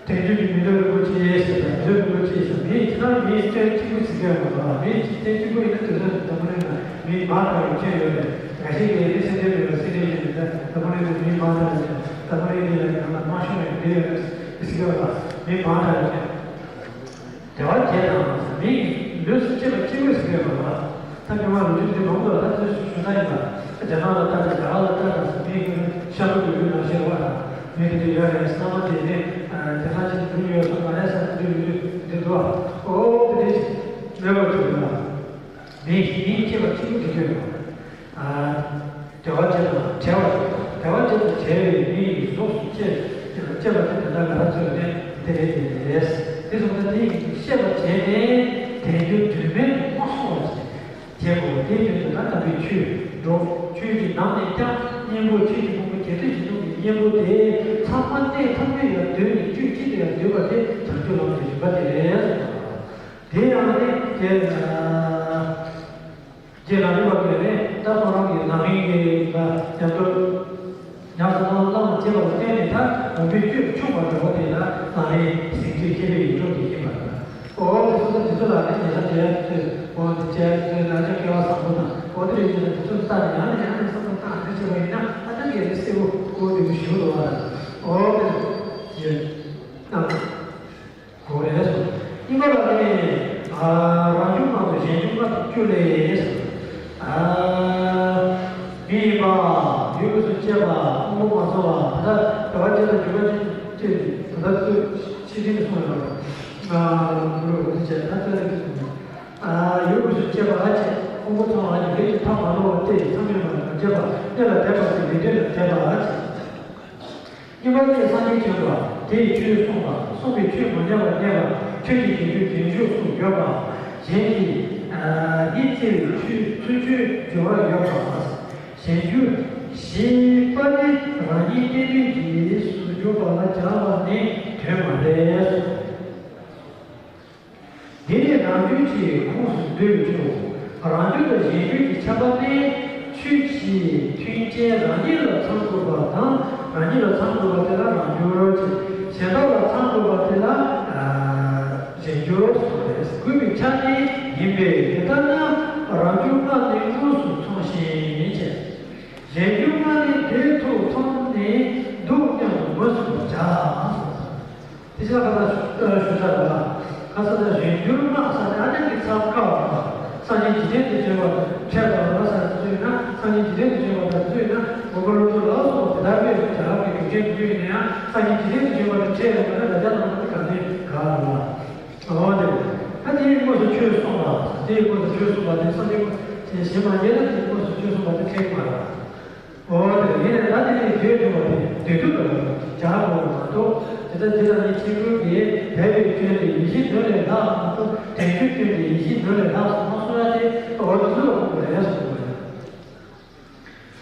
དལ་འབྱོར་གྱི་མི་ལུས་རིན་པོ་ཆེ་ཟེར་ན། མི་ལུས་རིན་པོ་ཆེ་ཟེར་ན། མི་ཡིས་ཁྱེད་རང་མི་ཡིས་སྟོན་གཅིག་པུ་ཟེར་གྱི་ཡོད་མ་རེད། མི་ཡིས་སྟོན་གཅིག་པུ་ཡིན་ན་དུས་ཚོད་དུ་དམ་པ་ལས་ན་མི་ཡིས་མ་དགའ་བའི་སྐྱོན་ཡོད་རེད། དེ་ ཞིག་གིས་དེ་སེམས་ཅན་མེད་པའི་སེམས་ཅན་ཞིག་ནི་ད་ད་ཕུ་ལེ་དུ་མི་མང་དྲགས་ཡོད་ཀྱང་ད་ཕུ་ལེ་དེ་ལ་ཡང་ན་མ་ཤོང་བའི་འདི་ཡོད་ཟེར་གྱི་ཡོད་ལ་མི་མང་དྲགས་ཡོད་ཀྱང་། དལ་བ་བརྒྱད་དང་མི་ཡི་ལུས་སུ་སྐྱེས་པ་སྐྱེ་དགོས་ཟེར་གྱི་ཡོད་པ་ལ། ད་མི་མང་ལོ་རྒྱུས་འདི་མང་པོ་ལ་ད་དེ་ཞུ་ས་ཡིན་པ། རྒྱ་ནག་ལ་ལྟ་དང་རྒྱ་གར་ལ་ལྟ་དང་ཟེར་མི་ཡི་ཤ་ཁུ་དུ་ཡོད་ན་ཤེས་པ་དང་མི་དེ་འདྲ་ཡོད་རེད་བསམ་པ་དེ་ནི་དེང་སང་ཅིག་འགྲུབ་ཡོད་སོང་ང་ཡ་ས་འདི་འདྲ་ཡོད་འདི་འདུག་ཨ། ཨོ་དེ་འདྲ་ཞིག་མེད་པར་གྱུར་པ་ལ། མི་མི་སྐྱེ་བ་གཅིག་པུ་དེ་ཁྱོད་ཡོད། དལ་བ་བརྒྱད་དང་བྲལ་བ་དང་དལ་བ་བརྒྱད་དང་བྲལ་བའི་མི་ཡི་གཟུགས་སུ་སྐྱེ་སྐྱེ་བ་དེ་དེ་འདྲ་ག་ར་ཚོད་ནས་དེ་རེད་དེ་རེད། དེ་སོང་ཙང་དེ་ཡི་ཤེས་པ་བྱས་ནས་དལ་འབྱོར་དོན་མེད་དུ་མ་སོང་བ་ཞིག་བྱེད་དགོས་པ་དེའི་དོན་དུ་ན་དམ་པའི་ཆོས་འགྲོ་ཆོས་ཀྱི་ནང་ནས་ཀྱང་གཉེན་པོ་ཆོས་ཀྱི་ཕུང་པོ་བརྒྱད་ཁྲི་བཞི་སྟོང་གི་གཉེན་པོ་དེ་ཚང་མ་གནས་ཐམས་ཅད་ཡང་སྡོད་ནས་དུས་གཅིག་ཏུ་ཡང་སྡོད་པ་དེ་བྱང་ཆུབ་ལམ་གྱི་རིམ་པ་དེ་རེད། དེ་ཡང་ནི་དེ། རྗེ་ལ་རིམ་པ་བརྒྱད་ནས་ད་ཁོ་རང་གི་ལག་ལེན་གྱི་ལ་ཉམས་རྟོགས་ཉམས་སུ་བླང་བླང་བྱེད་པ་ལ་བརྟེན་ནས་ད་དགོངས་པའི་བཅུད་ཆུང་བར་འགྲོ་བ་དེ་ལ་ལག་ལེན་ཟིན་བྲིས་མཁས་པའི་ཡིད་འཕྲོག་དེ་ཡིན་པར་ཐལ། ཨོ་དེ་སོ་སོ་དེ་ཚོ་ལ་ནི་ཉེ་ས་དེ་ཡ་དེ་ཚོས་ཨོ་དེ་བྱས་དེ་ཚོས་ན་ཆ་སྐལ་བ་བཟང་པོ་དང་ཨོ་དེ་རེད་ཅེ་ན་དེ་ཚོ་ལྟ་ནས་ཡང་ནས་ཡང་ནས་བསམ་བློ་བཏང་དེ་བྱས་པ་ཡིན་ན་ཨ་ད་གལ་ཏེ་གསལ་པོ་ཀོ་དེ་མི་ཞིག་འདུག་བ། ཨོ་དེ་ཡིན་ན། གོ་རེ་སོ། གཉིས་པ་ལ་ནི། རང་བྱུང་ལྔ་དང་གཞན་བྱུང་ལྔ་དང་བཅུ་ལས། མི་ཡིན་པ། ཡུལ་དངོས་སུ་སྐྱེས་པ། དབང་པོ་མ་ཚང་བ། ད་ལྟ་བ་ཅན་དང་འཇུག་པ་ཅན་ད་ལྟ་ཚུལ་ཤེས་བཞིན་དུ་གསུངས་ཡོད་པ། ལུགས་འདི་བྱས་ན་ཚུལ་ལ་གསུངས་ཡོད། ཡུལ་དངོས་སུ་སྐྱེས་པ་ཨ་ཅེ། དབང་པོ་ཚང་བ་ཨ་ཅེ་ལས་ཀྱི་ཐབས་མ་ནོར་བ་སྟེ་ཚང་མིན་པ་དང་བཅས་པ་གནས་ལ་དད་པ་སྟེ་ལས་དོན་ལ་དད་པ་ཨ་ཅེ། གཉིས་པ་ནི་སངས་རྒྱས་བྱོན་པ། དེས་ཆོས་གསུངས་པ། གསུངས་པའི་ཆོས་མ་ཉམས་པར་གནས་པ། ཆོས་ཀྱི་རྗེས་འཇུག་རྗེས་འཇུག་སུ་ཡོད་པ། གཞན་གྱིས་ནི་བརྩེ་བའི་ཆོས་ཚུལ་ཆོས་སྦྱོར་བ་ཡོད་པ། གཞན་འཇུག་ཞེས་པ་ནི་རང་ཉིད་བསྟན་དོན་གྱི་སུ་འཇུག་པ་ལ་སྦྱར་བ་ནི་དོན་མ་རེད། འདི་ནི་རང་རྒྱུད་ཀྱི་ཁོངས་སུ་འདུས་ཀྱང་། རང་རྒྱུད་དང་གཞན་རྒྱུད་ཀྱི་ཁྱད་པར་ནི། ཆོས་ཀྱི་མཐུན་རྐྱེན་རང་ཉིད་ལ་ཚང་དགོས་པ་དང་། རང་ཉིད་ལ་ཚང་དགོས་པ་དེ་ལ་རང་རྒྱུད་ཅེས། གཞན་དག་ལ་ཚང་དགོས་པ་དེ་ལ་གཞན་རྒྱུད་ཟེར། དགོས་པའི་ཆ་ནི་ཡིན་པས། དེ་ལྟར་ན་རང་རྒྱུད་ལྔ་ནི་དངོས་སུ་ཚང་ཞིང་། གཞན་རྒྱུད་ལྔ་ནི་དེ་ཐོག་ཚང་ནས་འདུག་སྙམ་དུ་ངོས་བཟུང་བར་བྱ། དེ་ཕྱིར་ཁ་སང་ཞུ་ཞུ་ས་ལ། ཁ་སང་ད་གཞན་འགྱུར་སྔགས་ས་ནས་ཨ་ནེ་གི་ཚབ་ཁ་བ། སངས་རྒྱས་འཇིག་རྟེན་དུ་བྱོན་པ་དང་ཕྲད་པ་ལ་ས་ཚུལ་ན་སངས་རྒྱས་འཇིག་རྟེན་དུ་བྱོན་པ་དང་ཚུལ་ན་མགོན་པོ་ཀླུ་སྒྲུབ་ལ་སོགས་པ་དེ་དག་གིས་བྱ་བ་གི་དུས་ཆེན་དུས་ཡིན་ན་ཡང་སངས་རྒྱས་འཇིག་རྟེན་དུ་བྱོན་པ་དང་ཕྲད་ཡོང་བ་ན་ར་ཇ་ནང་དུ་ག་ནས་ག་རུ་བ། འོ་དེ། ད་དེའི་དངོས་སུ་ཆོས་གསུངས་པ། དེའི་དངོས་སུ་ཆོས་གསུངས་པ་དེ་སངས་རྒྱས་དེ་གཞན་མ་རྙེད་ན་དེའི་དངོས་སུ་ཆོས་གསུངས་པ་དེ་ཁེགས་མ་རེད། འོ་དེ་ཡིན་ནས་ད་དེ་ནི་བརྗོད་ཐུབ་པ་དེ་བསྡུས་ཐུབ་པ་ལ་སྦྱར་དགོས་པ་མ་གཏོགས་དེ་ལྟར་འདི་ལ་ནི་ཆེན་པོའི་གིས་འབད་པའི་སྐྱོན་དེ་ཡིད་བཞིན་ནོར་ལས་ལྷག་མ་གཏོགས་དྲན་རྒྱུའི་སྐྱོན་དེ་ཡིད་བཞིན་ནོར་ལས་ལྷག་སོང་མ་གསུང་ཡ་དེ་འོ་དེ་ཚོ་ལ་དགོངས་པ་རེད་གསུངས་པ་རེད།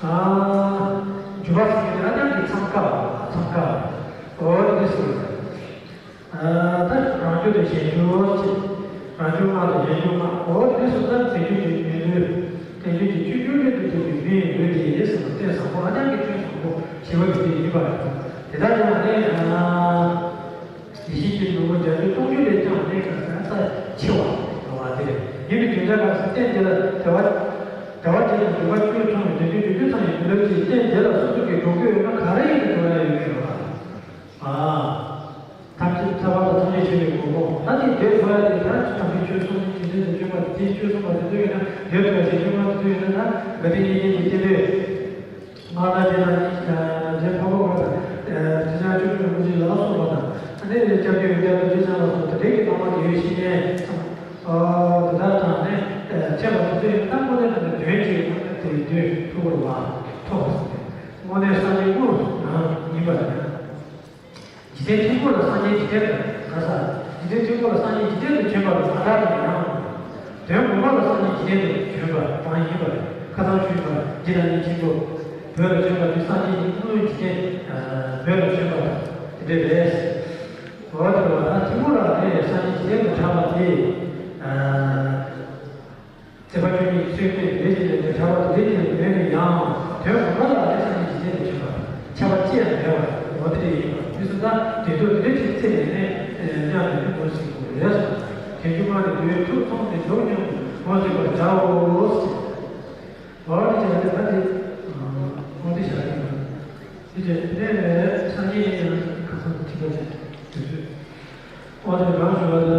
ཨ། འཇུ་བ་ཟེར་མཁན་དེ་ཨ་ནེ་གི་ཚང་ཀ་བ་ཚང་ཀ་བ་འོ་དེ་ཟེར་བ་རེད། ད་རང་རྒྱུད་དང་གཞན་རྒྱུད་ཅེས། རང་རྒྱུད་ལྔ་དང་གཞན་རྒྱུད་ལྔ། འོ་དེ་སོ་ད་དེ་རྒྱུད་ཀྱི་མི་ལུས། དེ་རྒྱུད་ཀྱི་བཅུད་རྒྱུད་རིང་དུ་གཏུགས་པའི་མི་ཡི་ལུས་དེ་ཡིན་ཟེར་བ་སྟོན་བཟང་པོ་ཨ་ནེ་གི་ཆོས་བཟང་པོ་ཞེས་པ་དེ་ཡིན་པ་རེད། དེ་ལྟར་ཡང་ནི། ཡེ་ཤེས་ཀྱི་ནུབ་མོ་བརྒྱ་བཅུ་སྟོང་རྒྱུད་ལས་ཀྱང་གནས་ཁ་སང་ས་ཆེ་བ་བ་དེ་རེད། ཡིན་པའི་དོན་དག་ག་ས་རྟེན་དེ་ལ་དལ་བ་དལ་བ་དེ་དང་འཇུག་པ་བཅུ་ཚང་བའི་དོན་དུ་རྒྱུ་རྒྱུ་ཚང་ཡི་མི་ལུས་ཀྱི་རྟེན་དེ་ལ་སོ་སོ་གི་འགྲོ་དགོས་ཡོད་ན་ག་རེ་ཡིན་ན་འགྲོ་ཡ་ཡོད་མེད་རེད་བ། ཨ། ཐམས་ཅད་ཐར་པ་དང་ཐམས་ཅད་མཁྱེན་པའི་གོ་འཕང་ད་ནི་དེ་ཐོབ་ཡ་དེ་ད་ཐམས་ཅད་ཆོས་གསུམ་ནི་འཇིག་རྟེན་དུ་བྱོན་པ་དེ་ཆོས་གསུངས་པ་དེ་ཚོ་ཡིན་ན་དེ་ཐོབ་ཡ་ཞེས་བྱུང་བ་དེ་ཚོ་ཡིན་ན་ད་ག་དེ་ཉིད་ཀྱི་རྟེན་འབྲེལ། མ་ལ་དེ་ལ་ནི་རྗེ་ཕག་མོ་བ་དང་དེ་ཅང་ཆོས་ཀྱི་རིན་པོ་ཆེ་ལ་སོགས་པ་དང་ཨ་ནི་སྐྱབས་རྗེ་ཡོན་ཏན་རྡོ་རྗེ་འཆང་ལ་སོགས་པ་དེ་འདྲའི་གི་བླ་མ་དེ་ཡོད་ཤེས་ནས་དེ་དག་དང་ནི་ཁྱད་པར་དུ་ཚོད་ཡིན་ན་དངོས་གནས་དྲང་གནས་དོན་གཅིག་དངོས་གནས་དེ་དོན་ཐུགས་ཁུར་བ་ཐོབ་པ་དངོས་གནས་སངས་རྒྱས་དངོས་སུ་ཡིན་པ་དང་། འཇིག་རྟེན་ཕྲན་བུ་ལ་སངས་རྒྱས་འཇིག་རྟེན་དུ་ག་ས། འཇིག་རྟེན་ཕྲན་བུ་ལ་སངས་རྒྱས་འཇིག་རྟེན་དུ་བྱོན་པ་ལ་མ་དག་པའི་ཡང་། དོན་ངོ་མ་ལ་སངས་རྒྱས་འཇིག་རྟེན་དུ་བྱོན་པ་གང་ཡིན་པ་རེད། ཁ་སང་ཞུས་པ་འདི་ལ་ནི་ཆེན་པོ་བོད་ལ་བྱོན་པ་དེ་སངས་རྒྱས་ཀྱི་དངོས་འཇིག་རྟེན་བོད་ལ་བྱོན་པ་དེ་འདྲ་རེད། འོ་དེ་བ་ད་ཐུན་མོང་ལ་ནི་སངས་རྒྱས་འཇིག་རྟེན་དུ་གྲགས་པ་དེ། བརྩེགས་པ་བཅུ་གཉིས་ཚུལ་ཁྲིམས་ལས་ཀྱི་ལས་ཀྱི་བྱ་བ་ལས་ཀྱི་མེད་ནས་ཡང་དོན་ངོ་མ་ལ་ལས་སངས་རྒྱས་འཇིག་རྟེན་དུ་བྱོན་པ་ཁྱབ་པ་ཅི་ཡང་མེད་པ་འོ་དེ་ཡིན་པ་དུས་སུ་ད་དེ་ཚོ་དེ་ཅིག་བརྩེ་ནས་ནས་མཉམ་དུ་ནི་ངོས་ཟིན་དགོས་རེད། དེ་རྒྱུ་མ་ནི་དུས་ཐུག་ཚོང་དེ་འཇོག་སྙམ་དུ་ངོས་ཟིན་པར་བྱའོ། འོ་དེ་བྱས་ཏེ་ད་དེ། ཨོ་དེ་གང་ཞུ་བ་དེ།